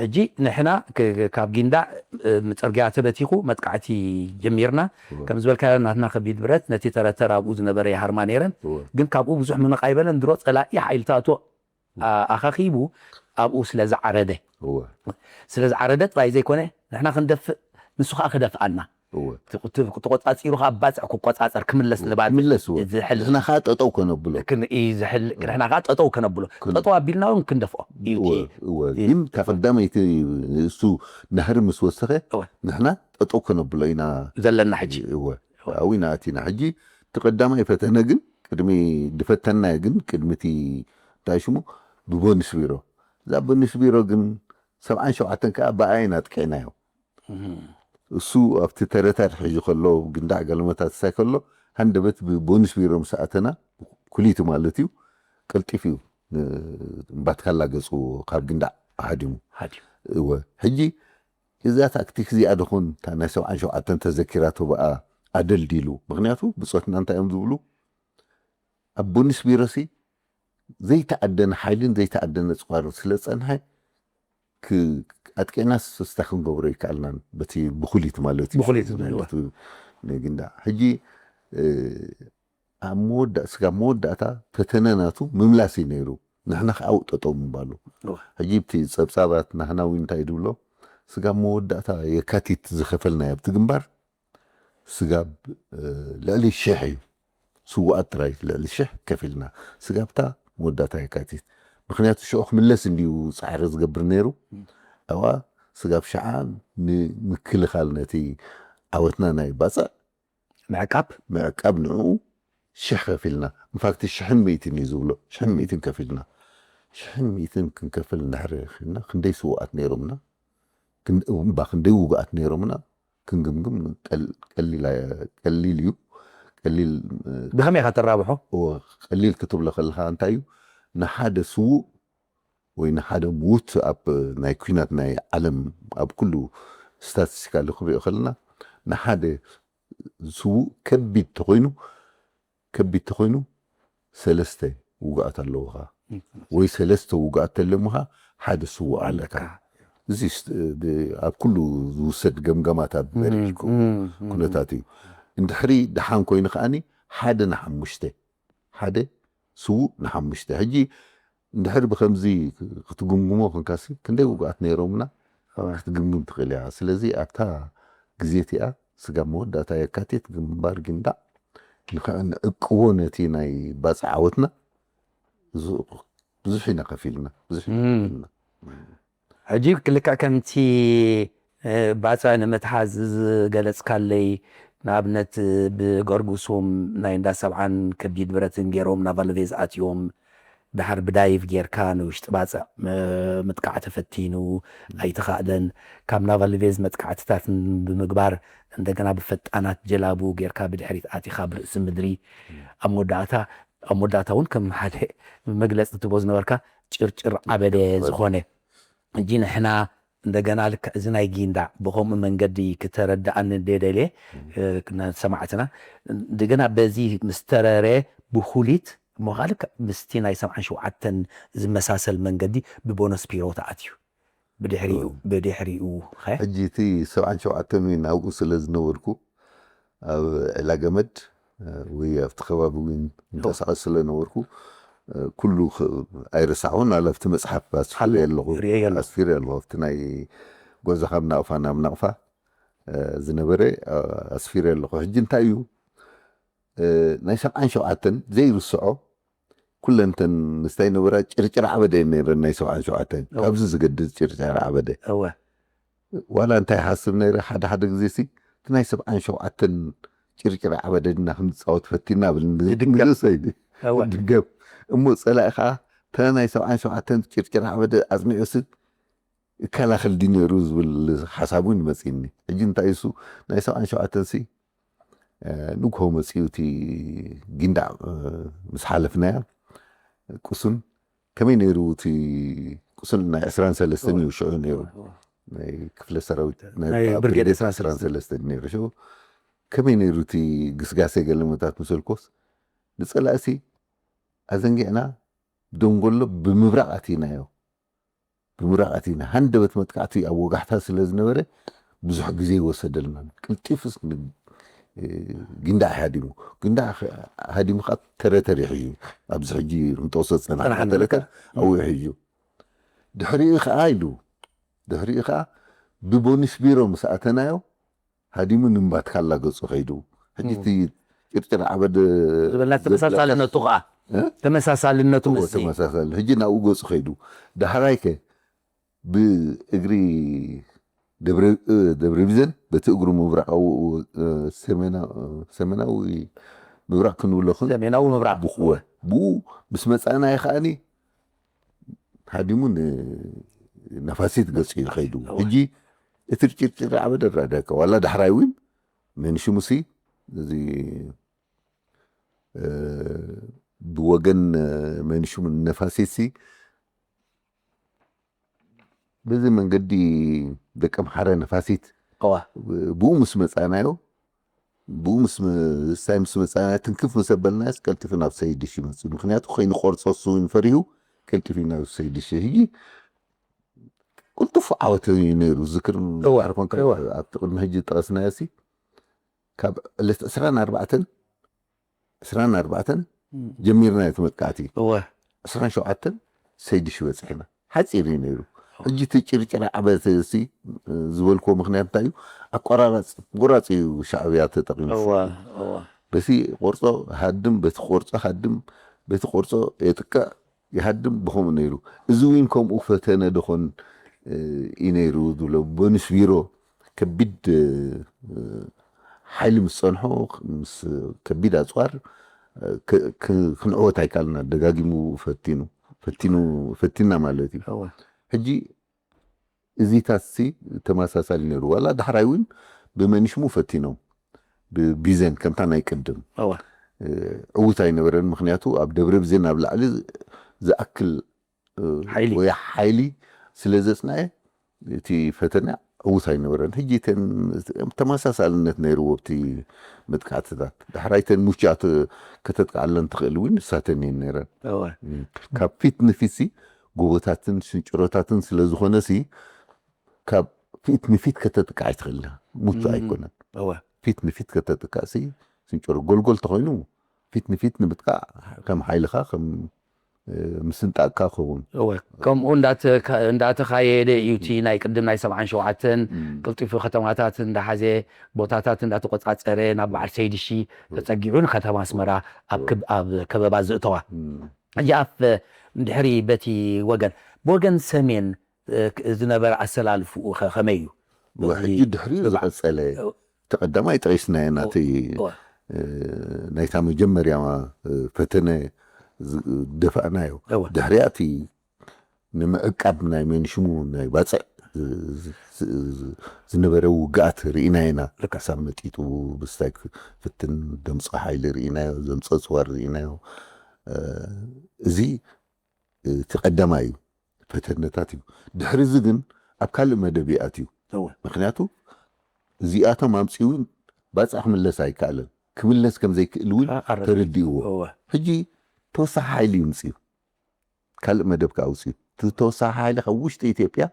ሕጂ ንሕና ካብ ጊንዳዕ ፅርግያ ተበቲኹ መጥቃዕቲ ጀሚርና። ከም ዝበልካዮ ናትና ከቢድ ብረት ነቲ ተረተር ኣብኡ ዝነበረ ይሃርማ ነይረን። ግን ካብኡ ብዙሕ ምንቕ ኣይበለን። ድሮ ፀላኢ ሓይልታቱ ኣኻኺቡ ኣብኡ ስለ ዝዓረደ ስለ ዝዓረደ ጥራይ ዘይኮነ ንሕና ክንደፍእ ንሱ ከዓ ክደፍኣና ተቆፃፂሩ ከዓ ባፅዕ ክቆፃፀር ክምለስ ንባፅዕ ምለስ ዝሕል ንሕና ከዓ ጠጠው ከነብሎ ክንኢ ዝሕል ንሕና ከዓ ጠጠው ከነብሎ ጠጠው ኣቢልና እውን ክንደፍኦ እዩ። ግን ካብ ቀዳመይቲ እሱ ናህሪ ምስ ወሰኸ ንሕና ጠጠው ከነብሎ ኢና ዘለና ሕጂ ኣብኡ ኢና ኣቲና። ሕጂ እቲ ቀዳማይ ፈተነ ግን ቅድሚ ድፈተናዮ ግን ቅድሚቲ እንታይ ሽሙ ብቦኒስ ቢሮ እዛ ቦኒስ ቢሮ ግን ሰብዓን ሸውዓተን ከዓ ብኣይ ኢና ጥቂዕናዮ። እሱ ኣብቲ ተረታር ሒዙ ከሎ ግንዳዕ ገለመታት ሳይ ከሎ ሃንደበት ብቦኒስ ቢሮ ምስ ኣተና ኩሊቲ ማለት እዩ ቀልጢፍ እዩ እምባትካላ ገፁ ካብ ግንዳዕ ሃዲሙ። እወ ሕጂ እዛ ታክቲክ እዚኣ ደኾን እታ ናይ ሰብዓን ሸውዓተን ተዘኪራቶ ብኣ ኣደልዲሉ። ምክንያቱ ብፆትና እንታይ እዮም ዝብሉ ኣብ ቦኒስ ቢሮሲ ዘይተኣደነ ሓይልን ዘይተኣደነ ፅዋር ስለ ዝፀንሐ ኣጥቂዕናስ ስታ ክንገብሮ ይከኣልናን በቲ ብኩሊት ማለት እዩ። ብኩሊት ንግንዳ ሕጂ ኣብ መወዳ ስጋብ መወዳእታ ፈተነ ናቱ ምምላስ እዩ ነይሩ። ንሕና ከዓ ኣብኡ ጠጠው ምባሉ። ሕጂ ብቲ ፀብፃባት ናህናዊ እንታይ ድብሎ ስጋብ መወዳእታ የካቲት ዝኸፈልናዮ ኣብቲ ግንባር ስጋብ ልዕሊ ሽሕ እዩ። ስውኣት ጥራይ ልዕሊ ሽሕ ከፊልና ስጋብታ መወዳእታ የካቲት። ምክንያቱ ሽዑ ክምለስ እንድዩ ፃዕሪ ዝገብር ነይሩ። ኣብኣ ስጋብ ሽዓ ንምክልኻል ነቲ ዓወትና ናይ ባፅዕ ምዕቃብ ምዕቃብ ንዕኡ ሽሕ ከፊልና። ኢንፋክት ሽሕን ሚእትን እዩ ዝብሎ። ሽሕን ሚእትን ከፊልና። ሽሕን ሚእትን ክንከፍል እንድሕር ልና ክንደይ ስውኣት ነይሮምና እባ ክንደይ ውግኣት ነይሮምና ክንግምግም ቀሊል እዩ። ቀሊል ብኸመይ ኢኻ ተራብሖ? ቀሊል ክትብሎ ከለካ እንታይ እዩ ንሓደ ስዉእ ወይ ንሓደ ምዉት ኣብ ናይ ኩናት ናይ ዓለም ኣብ ኩሉ ስታቲስቲካሊ ክንሪኦ ከለና ንሓደ ስዉእ ከቢድ ተኮይኑ ከቢድ ተኮይኑ ሰለስተ ውግኣት ኣለዎ ከኣ ወይ ሰለስተ ውግኣት ተለሙካ ሓደ ስዉእ ኣለካ። እዚ ኣብ ኩሉ ዝውሰድ ገምገማታት በሪሕኩ ኩነታት እዩ። እንድሕሪ ደሓን ኮይኑ ከኣኒ ሓደ ንሓሙሽተ ሓደ ስዉእ ንሓሙሽተ። ሕጂ እንድሕሪ ብከምዚ ክትግምግሞ ኮንካሲ ክንደይ ውግኣት ነይሮምና ክትግምግም ትኽእል እያ። ስለዚ ኣብታ ግዜ እቲኣ ስጋብ መወዳእታ የካቲት ግንባር ጊንዳዕ ንኸ-፣ ንዕቅቦ ነቲ ናይ ባጽዕ ዓወትና ብዙ-፣ ብዙሕ ኢና ከፊልና፣ ብዙሕ ኢና ከፊልና። ሕጂ ልክዕ ከምቲ ባፅዕ ንምትሓዝ ዝገለፅካለይ፣ ንኣብነት ብገርጉሱም ናይ እንዳ ሰብዓን ከቢድ ብረትን ገይሮም ናቫልቬዝ ኣትዮም፣ ድሓር ብዳይቭ ጌርካ ንውሽጢ ባፅዕ ምጥቃዕ ተፈቲኑ ኣይተኻእለን። ካብ ናቫልቬዝ መጥቃዕትታት ብምግባር እንደገና ብፈጣናት ጀላቡ ጌርካ ብድሕሪት ኣቲኻ ብርእሲ ምድሪ ኣብ መወዳእታ ኣብ መወዳእታ እውን ከም ሓደ መግለፂ ትቦ ዝነበርካ ጭርጭር ዓበደ ዝኾነ ሕጂ ንሕና እንደገና ልክዕ እዚ ናይ ጊንዳዕ ብኸምኡ መንገዲ ክተረድኣኒ ደደልየ ሰማዕትና እንደገና በዚ ምስተረረ ብኩሊት እሞ ከዓ ልክዕ ምስቲ ናይ ሰብዓን ሸውዓተን ዝመሳሰል መንገዲ ብቦነስ ፒሮ ተኣትዩ ብድሕሪኡ ብድሕሪኡ ኸ ሕጂ እቲ ሰብዓን ሸውዓተን ናብኡ ስለ ዝነበርኩ ኣብ ዕላ ገመድ ወይ ኣብቲ ከባቢ እውን እንቀሳቐስ ስለነበርኩ ኩሉ ኣይረሳዕኹን። ኣለ ኣብቲ መፅሓፍ ኣስፊረ ኣለኹ ኣስፊረ ኣለኹ ኣብቲ ናይ ጎዛ ካብ ናቕፋ ናብ ናቕፋ ዝነበረ ኣስፊረ ኣለኹ። ሕጂ እንታይ እዩ ናይ ሰብዓን ሸውዓተን ዘይርስዖ ኩለንተን ምስታይ ነበራ ጭርጭር ዓበደ ነይረን ናይ ሰብዓን ሸውዓተን ካብዚ ዝገድድ ጭርጭር ዓበደ ዋላ እንታይ ሓስብ ነይረ ሓደ ሓደ ግዜ ሲ እቲ ናይ ሰብዓን ሸውዓተን ጭርጭር ዓበደ ድና ክንፃወት ፈቲና ብል ንርእሰይ ድገብ እሞ ፀላኢ ከዓ እተ ናይ ሰብዓን ሸውዓተን ጭርጭር ዓበደ ኣፅኒዑ ሲ እከላኸል ድዩ ነይሩ ዝብል ሓሳብ እውን ይመፅኒ። ሕጂ እንታይ እሱ ናይ ሰብዓን ሸውዓተን ሲ ንግሆ መፂኡ እቲ ጊንዳዕ ምስ ሓለፍናያ ቁሱን ከመይ ነይሩ እቲ ቁሱን ናይ ዕስራን ሰለስተን እዩ ሽዑ ነይሩ ናይ ክፍለ ሰራዊት ናይ ናይ ብርጌድ ብርጌድ ዕስራን ዕስራን ሰለስተን ነይሩ ሽዑ ከመይ ነይሩ እቲ ግስጋሴ ገለመታት ምሰልኮስ ንፀላእሲ ኣዘንጊዕና ደንጎሎ ብምብራቕ ኣቲናዮ ብምብራቕ ኣቲና ሃንደበት መጥቃዕቲ ኣብ ወጋሕታ ስለ ዝነበረ ብዙሕ ግዜ ይወሰደልና ቅልጢፍስ ግንዳዕ ሃዲሙ ግንዳዕ ሃዲሙ ከዓ ተረተሪ ሕዩ ኣብዚ ሕጂ ክንጠቕሶ ዝፀናሕና ተረተር ኣብኡ ሕዩ ድሕሪኡ ከዓ ኢሉ ድሕሪኡ ከዓ ብቦኒስ ቢሮ ምስ ኣተናዮ ሃዲሙ ንምባትካላ ገፁ ከይዱ ሕጂ እቲ ጭርጭር ዓበድ ዝበልና ተመሳሳልነቱ ከዓ ተመሳሳልነቱ ምስ ተመሳሳሊ ሕጂ ናብኡ ገፁ ከይዱ ዳሕራይከ ብእግሪ ደብረ ቢዘን በቲ እግሩ ምብራቃዊ ሰሜናዊ ምብራቅ ክንብሎ ሰሜናዊ ምብራቅ ብኡ ምስ መፃእናዮ ከዓኒ ሃዲሙ ነፋሲት ገፂ ከይዱ ሕጂ እቲ ጭርጭር ዓበደ ራዳካ ዋላ ዳሕራይ እውን መንሽሙሲ እዚ ብወገን መንሽሙ ነፋሲት ሲ በዚ መንገዲ ደቂ ኣምሓረ ነፋሲት ብኡ ምስ መፃናዮ ብኡ ምስ ሳይ ምስ መፃናዮ ትንክፍ ምስ ኣበልናዮስ ቀልጢፉ ናብ ሰይድሽ ይመፅእ ምክንያቱ ከይንቆርፆ እሱ እውን ፈሪሁ ቀልጢፉ ናብ ሰይድሽ ሕጂ ቅልጡፍ ዓወት እዩ ነይሩ ዝክር ዓርፎን ኣብቲ ቅድሚ ሕጂ ዝጠቐስናዮ ሲ ካብ ዕለት ዕስራን ኣርባዕተን ዕስራን ኣርባዕተን ጀሚርና እቲ መጥቃዕቲ እወ ዕስራን ሸውዓተን ሰይድሽ በፂሕና ሓፂር እዩ ነይሩ ሕጂ እቲ ጭርጭር ዓበተ ሲ ዝበልክዎ ምክንያት እንታይ እዩ ኣቆራራፅ ቁራፅ እዩ ሻዕብያ ተጠቂሙ እወ እወ በቲ ቆርፆ ሃድም በቲ ቆርፆ ሃድም በቲ ቆርፆ የጥቅዕ ይሃድም ብኸምኡ ነይሩ እዚ እውን ከምኡ ፈተነ ዶኾን እዩ ነይሩ ዝብሎ ቦኒስ ቢሮ ከቢድ ሓይሊ ምስ ፀንሖ ምስ ከቢድ ኣፅዋር ክንዕወት ኣይካልና ደጋጊሙ ፈቲኑ ፈቲኑ ፈቲና ማለት እዩ ሕጂ እዚታት ሲ ተመሳሳሊ ነይሩ ዋላ ዳሕራይ እውን ብመኒሽሙ ፈቲኖም ብቢዘን ከምታ ናይ ቅድም ዕዉት ኣይነበረን ምክንያቱ ኣብ ደብረ ብዜን ኣብ ላዕሊ ዝኣክል ወይ ሓይሊ ስለ ዘፅናየ እቲ ፈተና ዕዉት ኣይነበረን ሕጂ ተመሳሳልነት ነይርዎ ኣብቲ መጥቃዕትታት ዳሕራይተን ሙቻት ከተጥቃዓለን ትኽእል እውን ንሳተን እየን ነይረን ካብ ፊት ንፊት ሲ ጎቦታትን ሽንጭሮታትን ስለ ዝኾነ ሲ ካብ ፊት ንፊት ከተጥቃዕ ኣይትኽእል ሙቹ ኣይኮነን ፊት ንፊት ከተጥቃዕ ሲ ሽንጭሮ ጎልጎል ተኾይኑ ፊት ንፊት ንምጥቃዕ ከም ሓይልኻ ከም ምስንጣቅካ ክኸውን። ከምኡ እንዳተኻየደ እዩ እቲ ናይ ቅድም ናይ ሰብዓን ሸውዓተን ቅልጢፉ ከተማታት እንዳሓዘ፣ ቦታታት እንዳተቆፃፀረ፣ ናብ በዓል ሰይድሺ ተፀጊዑ ንከተማ ኣስመራ ኣብ ከበባ ዝእተዋ። ሕጂ ኣፍ ድሕሪ በቲ ወገን ብወገን ሰሜን ዝነበረ ኣሰላልፍኡ ከመይ እዩ? ሕጂ ድሕሪ ዝቐፀለ ተቐዳማይ ጠቂስናዮ ናተይ ናይታ መጀመርያ ፈተነ ደፋእናዮ። ድሕሪያ እቲ ንምዕቃብ ናይ መንሽሙ ናይ ባፅዕ ዝነበረ ውግኣት ርኢና ኢና። ክሳብ መጢጡ ብስታይ ፍትን ደምፆ ሓይሊ ርኢናዮ፣ ዘምፀ ፅዋር ርኢናዮ። እዚ እቲ ቀዳማይ እዩ፣ ፈተነታት እዩ። ድሕሪ እዚ ግን ኣብ ካልእ መደብ ይኣትዩ። ምክንያቱ እዚኣቶም ኣምፅኡ እውን ባፅዕ ክምለስ ኣይከኣለን። ክምለስ ከም ዘይክእል እውን ተረዲእዎ። ሕጂ ተወሳኺ ሓይሊ ይምፅኡ፣ ካልእ መደብ ከዓ ኣውፅኡ። እቲ ተወሳኺ ሓይሊ ካብ ውሽጢ ኢትዮጵያ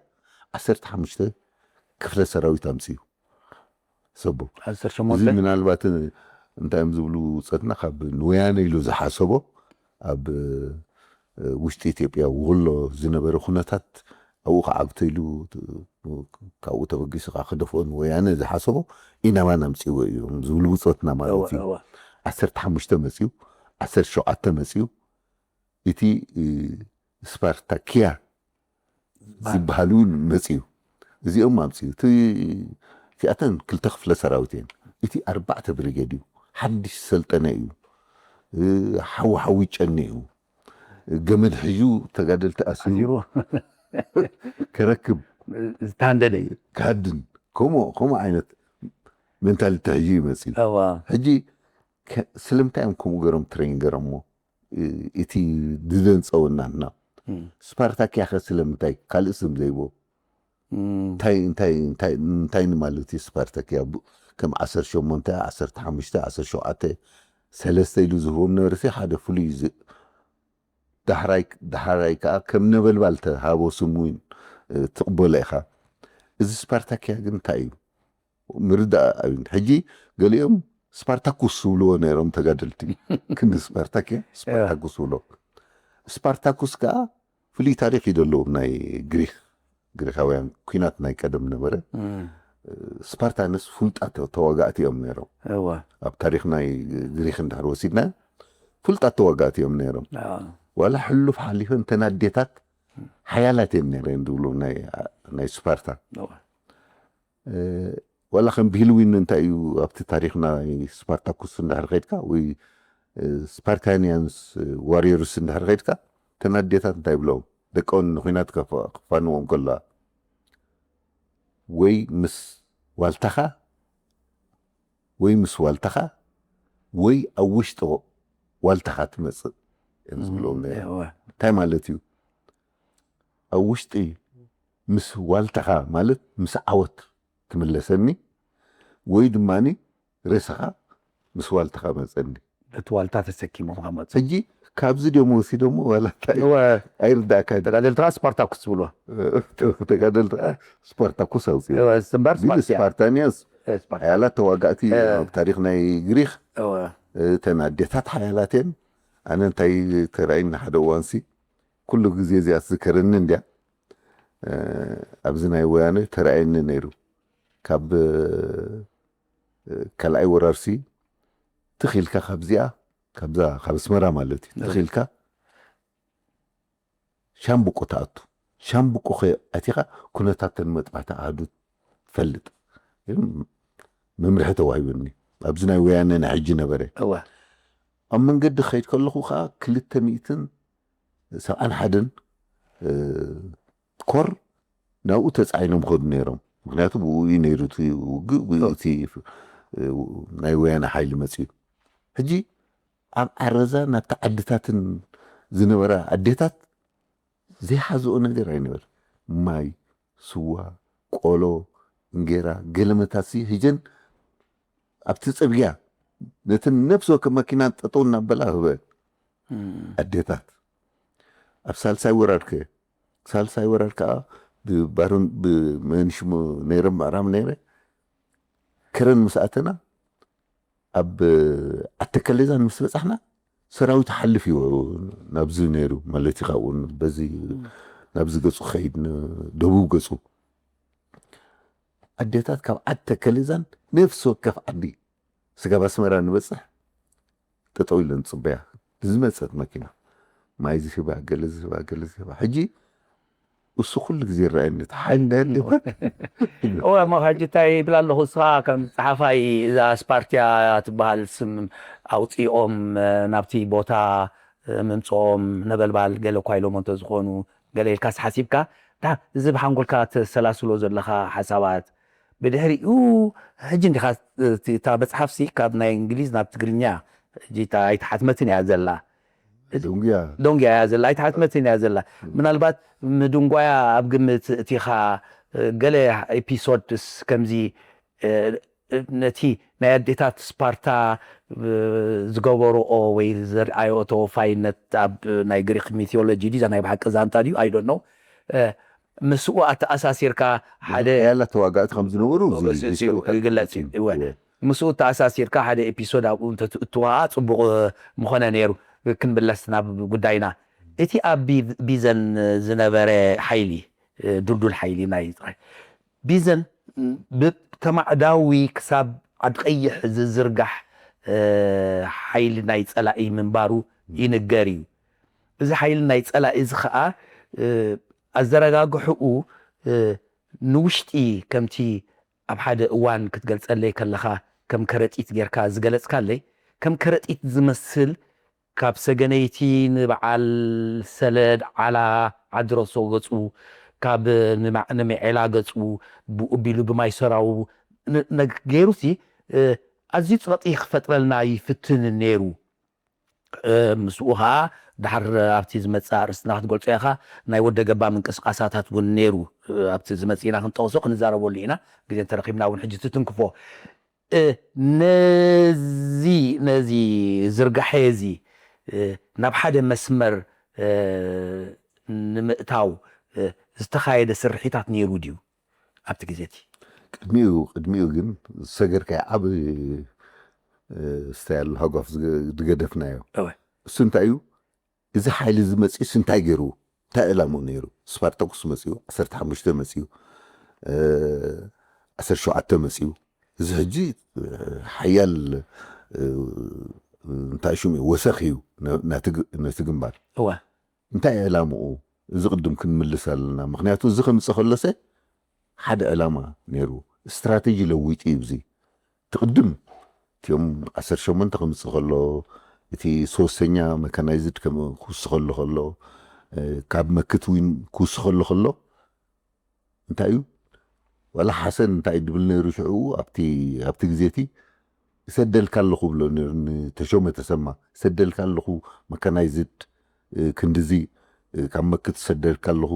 ዓሰርተ ሓሙሽተ ክፍለ ሰራዊት ኣምፅኡ። ሰቦ እዚ ምናልባት እንታይ እዮም ዝብሉ ብፆትና ካብ ንወያነ ኢሉ ዝሓሰቦ ኣብ ውሽጢ ኢትዮጵያ ውሎ ዝነበረ ኩነታት ኣብኡ ክዓግቶ ኢሉ ካብኡ ተበጊሱ ከዓ ክደፍኦ ንወያነ ዝሓሰቦ ኢናማን ኣምፅዎ እዮም ዝብሉ ብፆትና ማለት እዩ። ዓሰርተ ሓሙሽተ መፅዩ፣ ዓሰርተ ሸውዓተ መፅዩ፣ እቲ ስፓርታኪያ ዝበሃል እውን መፅዩ። እዚኦም ኣምፅዩ። እቲኣተን ክልተ ክፍለ ሰራዊት እየን። እቲ ኣርባዕተ ብሪጌድ እዩ። ሓድሽ ሰልጠነ እዩ። ሓዊ ሓዊ ጨኒ እዩ። ገመድ ሕዩ ተጋደልቲ ኣሲሩ ከረክብ ዝተሃንደደ እዩ። ክሃድን ከምኡ ከምኡ ዓይነት ሜንታሊቲ ሕዩ ይመፅዩ። ሕጂ ስለምንታይ እዮም ከምኡ ገሮም ትሬን ገሮሞ? እቲ ዝደንፀወናና ስፓርታኪያ ከ ስለምንታይ ካልእ ስም ዘይቦ? እንታይ እንታይ እንታይ እንታይ ንማለት እዩ ስፓርታኪያ? ከም ዓሰርተ ሸሞንተ፣ ዓሰርተ ሓሙሽተ፣ ዓሰርተ ሸውዓተ፣ ሰለስተ ኢሉ ዝህቦም ነበረ። ሓደ ፍሉይ ዳሕራይ ዳሕራይ ከዓ ከም ነበልባል ተሃቦ ስም እውን ትቕበሎ ኢኻ። እዚ ስፓርታኪያ ግን እንታይ እዩ? ምርዳእ ኣብን ሕጂ ገሊኦም ስፓርታኩስ ዝብልዎ ነይሮም ተጋደልቲ። ክንዲ ስፓርታኪያ ስፓርታኩስ ዝብሎ። ስፓርታኩስ ከዓ ፍሉይ ታሪክ እዩ ዘለዎም ናይ ግሪክ ግሪካውያን ኩናት ናይ ቀደም ነበረ። ስፓርታንስ ፍሉጣት ተዋጋእቲ እዮም ነይሮም። ኣብ ታሪክ ናይ ግሪክ እንድሕር ወሲድና ፍሉጣት ተዋጋእቲ እዮም ነይሮም። ዋላ ሕሉፍ ሓሊፈን እተን ኣዴታት ሓያላት እየን ነይረን ዝብሉ ናይ ስፓርታ። ዋላ ከም ብሂልዊን እንታይ እዩ ኣብቲ ታሪክ ናይ ስፓርታኩስ እንድሕር ከድካ ወይ ስፓርታኒያንስ ዋሪየርስ እንድሕር ከድካ እተን ኣዴታት እንታይ ይብለዎም? ደቀን ንኩናት ክፋንዎም ከለዋ ወይ ምስ ዋልታኻ ወይ ምስ ዋልታኻ ወይ ኣብ ውሽጢ ዋልታኻ ትመፅእ እዮም ዝብለዎም ነይሮም። እንታይ ማለት እዩ? ኣብ ውሽጢ ምስ ዋልታኻ ማለት ምስ ዓወት ትምለሰኒ ወይ ድማ ሬሳኻ ምስ ዋልታኻ መፀኒ። በቲ ዋልታ ተሰኪሞም ከመፁ። ሕጂ ካብዚ ድዮም ወሲዶሞ ዋላ እንታይ ኣይርዳእካ። ተጋደልቲ ከዓ ስፓርታኩስ ዝብልዎ። ተጋደልቲ ከዓ ስፓርታኩስ ኣውፅኡ። እምበር ስፓርታንያስ ሓያላት ተዋጋእቲ ኣብ ታሪክ ናይ ግሪክ እተን ኣዴታት ሓያላት እየን። ኣነ እንታይ ተራእይኒ ሓደ እዋንሲ ኩሉ ግዜ እዚኣ ትዝከረኒ እንድያ። ኣብዚ ናይ ወያነ ተራእየኒ ነይሩ። ካብ ካልኣይ ወራርሲ ትኺልካ ካብዚኣ ካብዛ ካብ ኣስመራ ማለት እዩ ትኺልካ ሻምብቆ ትኣቱ። ሻምብቆ ከ ኣቲኻ ኩነታት ተን መጥባሕቲ ኣሃዱ ትፈልጥ። መምርሒ ተዋሂቡኒ። ኣብዚ ናይ ወያነ ናይ ሕጂ ነበረ። ኣብ መንገዲ ክኸይድ ከለኹ ከዓ ክልተ ሚእትን ሰብዓን ሓደን ኮር ናብኡ ተፃዒኖም ከዱ ነይሮም። ምክንያቱ ብኡ እዩ ነይሩ እቲ ውግእ፣ ብኡ እቲ ናይ ወያነ ሓይሊ መፅኡ። ሕጂ ኣብ ዓረዛ ናብቲ ዓድታትን ዝነበራ ኣዴታት ዘይሓዝኦ ነገር ኣይነበረ። ማይ፣ ስዋ፣ ቆሎ፣ እንጌራ፣ ገለመታሲ ሂጀን ኣብቲ ፅርግያ ነተን ነፍሲ ወከፍ መኪና ጠጠው እናበላ ህበ ኣዴታት ኣብ ሳልሳይ ወራር ከ ሳልሳይ ወራር ከዓ ብባሮን ብመንሽሙ ነይረ ምዕራብ ነይረ ከረን ምስ ኣተና ኣብ ኣተከሌዛን ምስ በፃሕና ሰራዊት ሓልፍ እዩ ናብዚ ነይሩ ማለት እዩ። ካብኡ በዚ ናብዚ ገፁ ክኸይድ ደቡብ ገፁ ኣዴታት ካብ ዓድ ተከሊዛን ነፍሲ ወከፍ ዓዲ ስጋብ ኣስመራ ንበፅሕ ጠጠው ኢለን ፅበያ ዝመፀት መኪና ማይ ዝህባ ገለ ዝህባ ገለ ዝህባ ሕጂ እሱ ኩሉ ግዜ ይረኣየኒ እቲ ሓይል እንዳየለ እወ እሞ ሕጂ እንታይ ይብል ኣለኹ እስኻ ከም ፀሓፋይ እዛ ስፓርቲያ ትበሃል ስም ኣውፂኦም ናብቲ ቦታ ምምፅኦም ነበልባል ገለ እኳ ኢሎም እንተዝኾኑ ገለ ኢልካስ ሓሲብካ እዚ ብሓንጎልካ ተሰላስሎ ዘለኻ ሓሳባት ብድሕሪኡ ሕጂ እንዲኻ እታ መፅሓፍሲ ካብ ናይ እንግሊዝ ናብ ትግርኛ ኣይተሓትመትን እያ ዘላ ዶንግያ ዶንግያ እያ ዘላ ኣይተሓትመትን እያ ዘላ ምናልባት ምድንጓያ ኣብ ግምት እቲኻ ገለ ኤፒሶድስ ከምዚ ነቲ ናይ ኣዴታት ስፓርታ ዝገበርኦ ወይ ዘርኣዮ ተወፋይነት ኣብ ናይ ግሪክ ሚቲዮሎጂ ዲዛ ናይ ብሓቂ ዛንታ ድዩ ኣይዶ ነው ምስኡ ኣተኣሳሲርካ ሓደ ያላ ተዋጋእቲ ከም ዝነበሩ ይግለጽ እዩ ምስኡ ተኣሳሲርካ ሓደ ኤፒሶድ ኣብኡ እንተትእትዋ ፅቡቕ ምኾነ ነይሩ ክንብለስ ናብ ጉዳይና እቲ ኣብ ቢዘን ዝነበረ ሓይሊ ድልዱል ሓይሊ ናይ ቢዘን ብተማዕዳዊ ክሳብ ዓድ ቀይሕ ዝዝርጋሕ ሓይሊ ናይ ፀላኢ ምንባሩ ይንገር እዩ እዚ ሓይሊ ናይ ፀላኢ እዚ ከዓ ኣዘረጋግሕኡ ንውሽጢ ከምቲ ኣብ ሓደ እዋን ክትገልፀለይ ከለኻ ከም ከረጢት ጌርካ ዝገለፅካለይ ከም ከረጢት ዝመስል ካብ ሰገነይቲ ንበዓል ሰለድ ዓላ ዓድረሶ ገፁ ካብ ንምዔላ ገፁ ብኡ ቢሉ ብማይ ሰራው ገይሩሲ ኣዝዩ ፀቕጢ ክፈጥረልና ይፍትን ነይሩ ምስኡ ከዓ ድሓር ኣብቲ ዝመፅእ ኣርእስትና ክትገልፆ ኢኻ ናይ ወደ ገባ ምንቅስቃሳታት እውን ነይሩ ኣብቲ ዝመፅእ ኢና ክንጠቕሶ ክንዛረበሉ ኢና ግዜ እንተረኪብና እውን ሕጂ ትትንክፎ ነዚ ነዚ ዝርጋሐ እዚ ናብ ሓደ መስመር ንምእታው ዝተኻየደ ስርሒታት ነይሩ ድዩ ኣብቲ ግዜ እቲ ቅድሚኡ ቅድሚኡ ግን ዝሰገርካዮ ዓብ ስታይ ኣሎ ሃጓፍ ዝገደፍናዮ እሱ እንታይ እዩ እዚ ሓይሊ እዚ መፅኡስ እንታይ ገይሩ እንታይ ዕላምኡ ነይሩ ስፓርታኩስ መፅኡ ዓሰርተ ሓሙሽተ መፅኡ ዓሰርተ ሸውዓተ መፅኡ እዚ ሕጂ ሓያል እንታይ ሽሙ እዩ ወሰኽ እዩ ነቲ ግንባር እንታይ ዕላምኡ እዚ ቅድም ክንምልስ ኣለና ምክንያቱ እዚ ከምፅእ ከሎሰ ሓደ ዕላማ ነይሩ ስትራቴጂ ለዊጡ እዩ እዚ ትቕድም እቲኦም ዓሰርተ ሸሞንተ ክምፅእ ከሎ እቲ ሶስተኛ መካናይዝድ ክውስኸሉ ከሎ ካብ መክት ዊን ክውስኸሉ ከሎ እንታይ እዩ ዋላ ሓሰን እንታይ ድብል ነይሩ ሽዑ ኣብቲ ኣብቲ ግዜ እቲ እሰደልካ ኣለኹ ብሎ ነይሩ ንተሾመ ተሰማ እሰደልካ ኣለኹ መካናይዝድ ክንድዚ ካብ መክት እሰደልካ ኣለኹ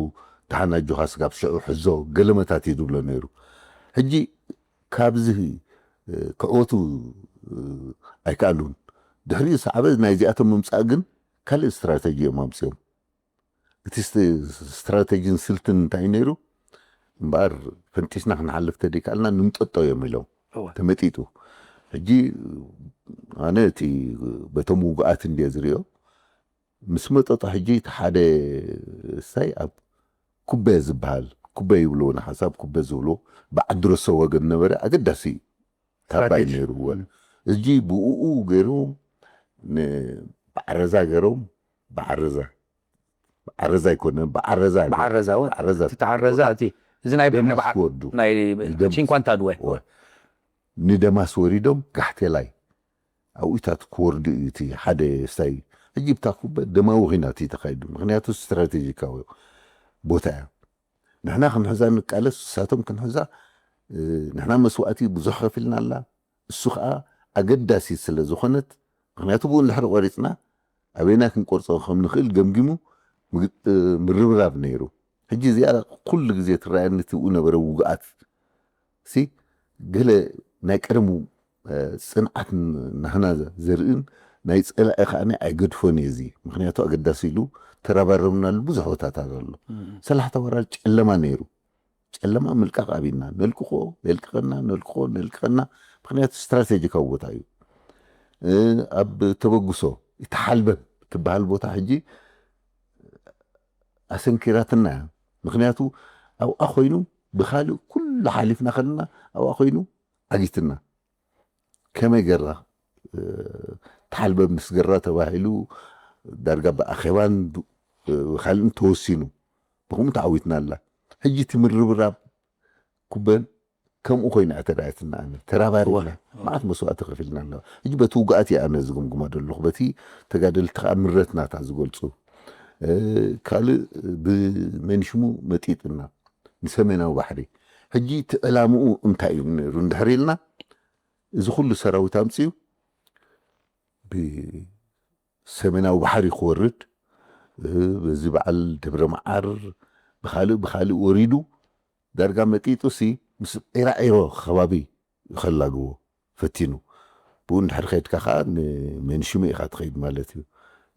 ደሓን ኣጆኻ ስጋብ ሽዑ ሕዞ ገለመታት እዩ ዝብሎ ነይሩ ሕጂ ካብዚ ክዕወቱ ኣይከኣሉን ድሕሪኡ ሰዓበ ናይዚኣቶም ምምፃእ ግን ካልእ ስትራተጂ እዮም ኣምፅኦም እቲ ስትራተጂን ስልትን እንታይ ነይሩ እምበኣር ፈንጢስና ክንሓልፍ ተደይካልና ንምጠጦ እዮም ኢሎም ተመጢጡ ሕጂ ኣነ እቲ በቶም ውጉኣት እንድየ ዝሪኦ ምስ መጠጦ ሕጂ እቲ ሓደ ስታይ ኣብ ኩበ ዝበሃል ኩበ ይብልዎ ንሓንሳብ ኩበ ዝብልዎ ብዓዲ ረሶ ወገን ነበረ ኣገዳሲ እዩ ታባይ ነይርዎ እጂ ብኡኡ ገይሩ ብዓረዛ ገይሮም ብዓረዛ ብዓረዛ ኣይኮነ ብዓረዛ ብዓረዛ ወ ብዓረዛ እቲ ተዓረዛ እቲ እዚ ናይ ባሕሪ በዓል ወዱ ናይ ቺንኳንታ ድወ ንደማስ ወሪዶም ጋሕቴላይ ኣብኡታት ክወርዱ እዩ እቲ ሓደ ስታይ ሕጂ ብታ ኩበ ደማዊ ኺናት እዩ ተኻይዱ ምክንያቱ ስትራቴጂካዊ ቦታ እያ ንሕና ክንሕዛ ንቃለስ ንሳቶም ክንሕዛ ንሕና መስዋእቲ ብዙሕ ከፊልና ኣላ እሱ ከዓ ኣገዳሲት ስለ ዝኾነት ምክንያቱ ብኡ እንድሕሪ ቆሪፅና ኣበይና ክንቆርፆ ከም ንኽእል ገምጊሙ ምርብራብ ነይሩ ሕጂ እዚኣ ኩሉ ግዜ ትረኣየኒ ትብኡ ነበረ ውግኣት ሲ ገለ ናይ ቀደሙ ፅንዓት ናህና ዘርእን ናይ ፀላኢ ከዓ ኣይገድፎን እዩ እዚ ምክንያቱ ኣገዳሲ ኢሉ ተረባረብናሉ ብዙሕ ቦታታት ኣሎ ሰላሕታ ወራር ጨለማ ነይሩ ጨለማ ምልቃቕ ኣብና ነልቅቆ የልቅቐና ነልቅቆ ነልቅቐና ምክንያቱ ስትራቴጂካዊ ቦታ እዩ ኣብ ተበግሶ ተሓልበብ ትበሃል ቦታ ሕጂ ኣሰንኪራትና እያ። ምክንያቱ ኣብኣ ኮይኑ ብካልእ ኩሉ ሓሊፍና ከለና ኣብኣ ኮይኑ ዓጊትና። ከመይ ገራ ተሓልበብ ምስ ገራ ተባሂሉ ዳርጋ ብኣኼባን ካልእን ተወሲኑ፣ ብኹም ተዓዊትና ኣላ። ሕጂ እቲ ምርብራብ ኩበን ከምኡ ኮይና እተራየትና ኣነ ተራባሪና ማዓት መስዋእቲ ከፊልና ኣለዋ። ሕጂ በቲ ውግኣት እየ ኣነ ዝግምግማ ዘለኹ፣ በቲ ተጋደልቲ ከዓ ምረት ናታ ዝገልፁ። ካልእ ብመንሽሙ መጢጥና ንሰሜናዊ ባሕሪ። ሕጂ እቲ ዕላምኡ እንታይ እዩ ነይሩ እንድሕር ኢልና፣ እዚ ኩሉ ሰራዊት ኣምፅኡ ብሰሜናዊ ባሕሪ ክወርድ፣ በዚ በዓል ደብረ መዓር ብካልእ ብካልእ ወሪዱ ዳርጋ መጢጡ ሲ ምስ ዒራዒሮ ከባቢ ከላግቦ ፈቲኑ። ብኡ እንድሕር ከይድካ ከዓ ንመንሽሙ ኢኻ ትኸይድ ማለት እዩ።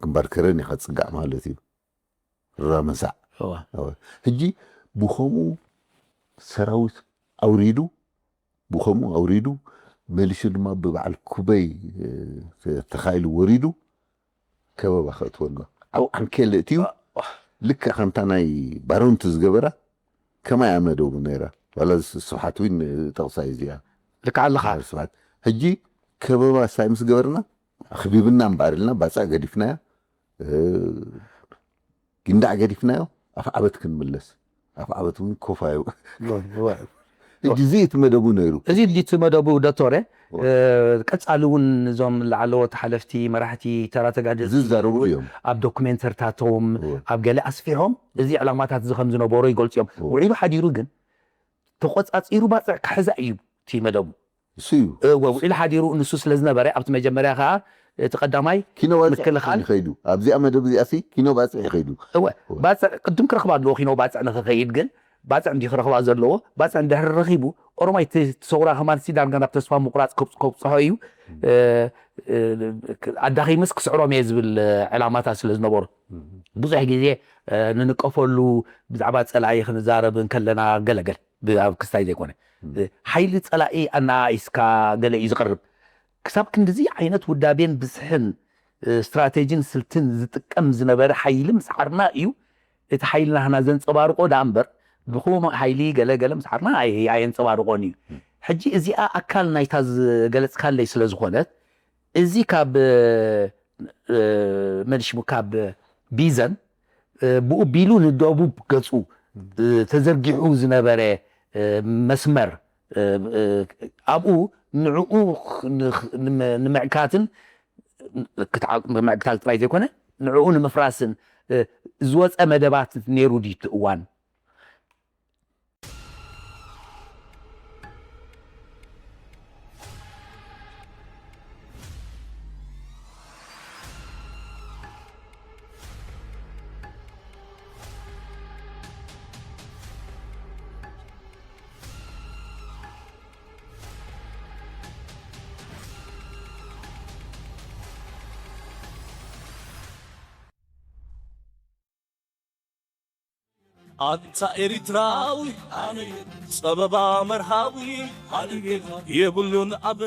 ግንባር ከረን ኢኻ ትፅጋዕ ማለት እዩ። ራመሳዕ ሕጂ ብኸምኡ ሰራዊት ኣውሪዱ ብኸምኡ ኣውሪዱ መሊሱ ድማ ብበዓል ኩበይ ተኻኢሉ ወሪዱ ከበባ ከእትወና ዓው ዓንኬል እትዩ። ልክዕ ከምታ ናይ ባሮንቲ ዝገበራ ከማይ ኣመደቡ ነይራ። ዋላ ስብሓት እውን ጠቕሳ እዚኣ ልክዕ ኣለኻ። ስብሓት ሕጂ ከበባ ሳይ ምስ ገበርና ኣኽቢብና እምበኣር ኢልና ባፅዕ ገዲፍናያ። ጊንዳዕ ገዲፍናዮ ኣፍ ዓበት ክንምለስ ኣፍ ዓበት እውን ኮፋዩ። ሕጂ እዚ እቲ መደቡ ነይሩ። እዚ ድቲ መደቡ ዶክተር ቀፃሊ እውን እዞም ላዕለዎት ሓለፍቲ መራሕቲ ተራ ተጋደልቲ ዝዛረቡ እዮም። ኣብ ዶክሜንተርታቶም ኣብ ገለ ኣስፊሖም እዚ ዕላማታት እዚ ከም ዝነበሮ ይገልፁ እዮም። ውዒሉ ሓዲሩ ግን ተቆፃፂሩ ባፅዕ ክሕዛ እዩ እቲ መደቡ። እሱ እዩ። እወ ውዒሉ ሓዲሩ ንሱ ስለ ዝነበረ ኣብቲ መጀመርያ ከዓ እቲ ቀዳማይ ኪኖ ባፅዕ ምክልኻል ይኸይዱ። ኣብዚኣ መደብ እዚኣ ሲ ኪኖ ባፅዕ ይኸይዱ። እወ ባፅዕ ቅድም ክረኽባ ኣለዎ። ኪኖ ባፅዕ ንክኸይድ ግን ባፅዕ እንዲ ክረኽባ ዘለዎ። ባፅዕ እንድሕር ረኺቡ ኦሮማይ እቲ ሰውራ ከማን ሲ ዳርጋ ናብ ተስፋ ምቁራፅ ከብፅሖ እዩ። ኣዳኺምስ ክስዕሮም እየ ዝብል ዕላማታት ስለ ዝነበሩ ብዙሕ ግዜ ንንቀፈሉ ብዛዕባ ፀላኢ ክንዛረብ እንከለና ገለገል ኣብ ክስታይ ዘይኮነ ሓይሊ ፀላኢ ኣናኣኢስካ ገለ እዩ ዝቐርብ። ክሳብ ክንድዚ ዓይነት ውዳቤን ብዝሕን ስትራቴጂን ስልትን ዝጥቀም ዝነበረ ሓይሊ ምስ ዓርና እዩ እቲ ሓይሊ ናህና ዘንፀባርቆ ደኣ እምበር ብኹም ሓይሊ ገለ ገለ ምስ ዓርና ኣየንፀባርቆን እዩ። ሕጂ እዚኣ ኣካል ናይታ ዝገለፅካለይ ስለ ዝኾነት እዚ ካብ መን ሽሙ ካብ ቢዘን ብኡ ቢሉ ንደቡብ ገፁ ተዘርጊሑ ዝነበረ መስመር ኣብኡ ንዕኡ ንምዕካትን ምዕካት ጥራይ ዘይኮነ ንዕኡ ንምፍራስን ዝወፀ መደባት ነይሩ ድዩ እቲ እዋን? ኣንታ ኤሪትራዊ ጸበባ መርሃዊ የብሉን ኣብ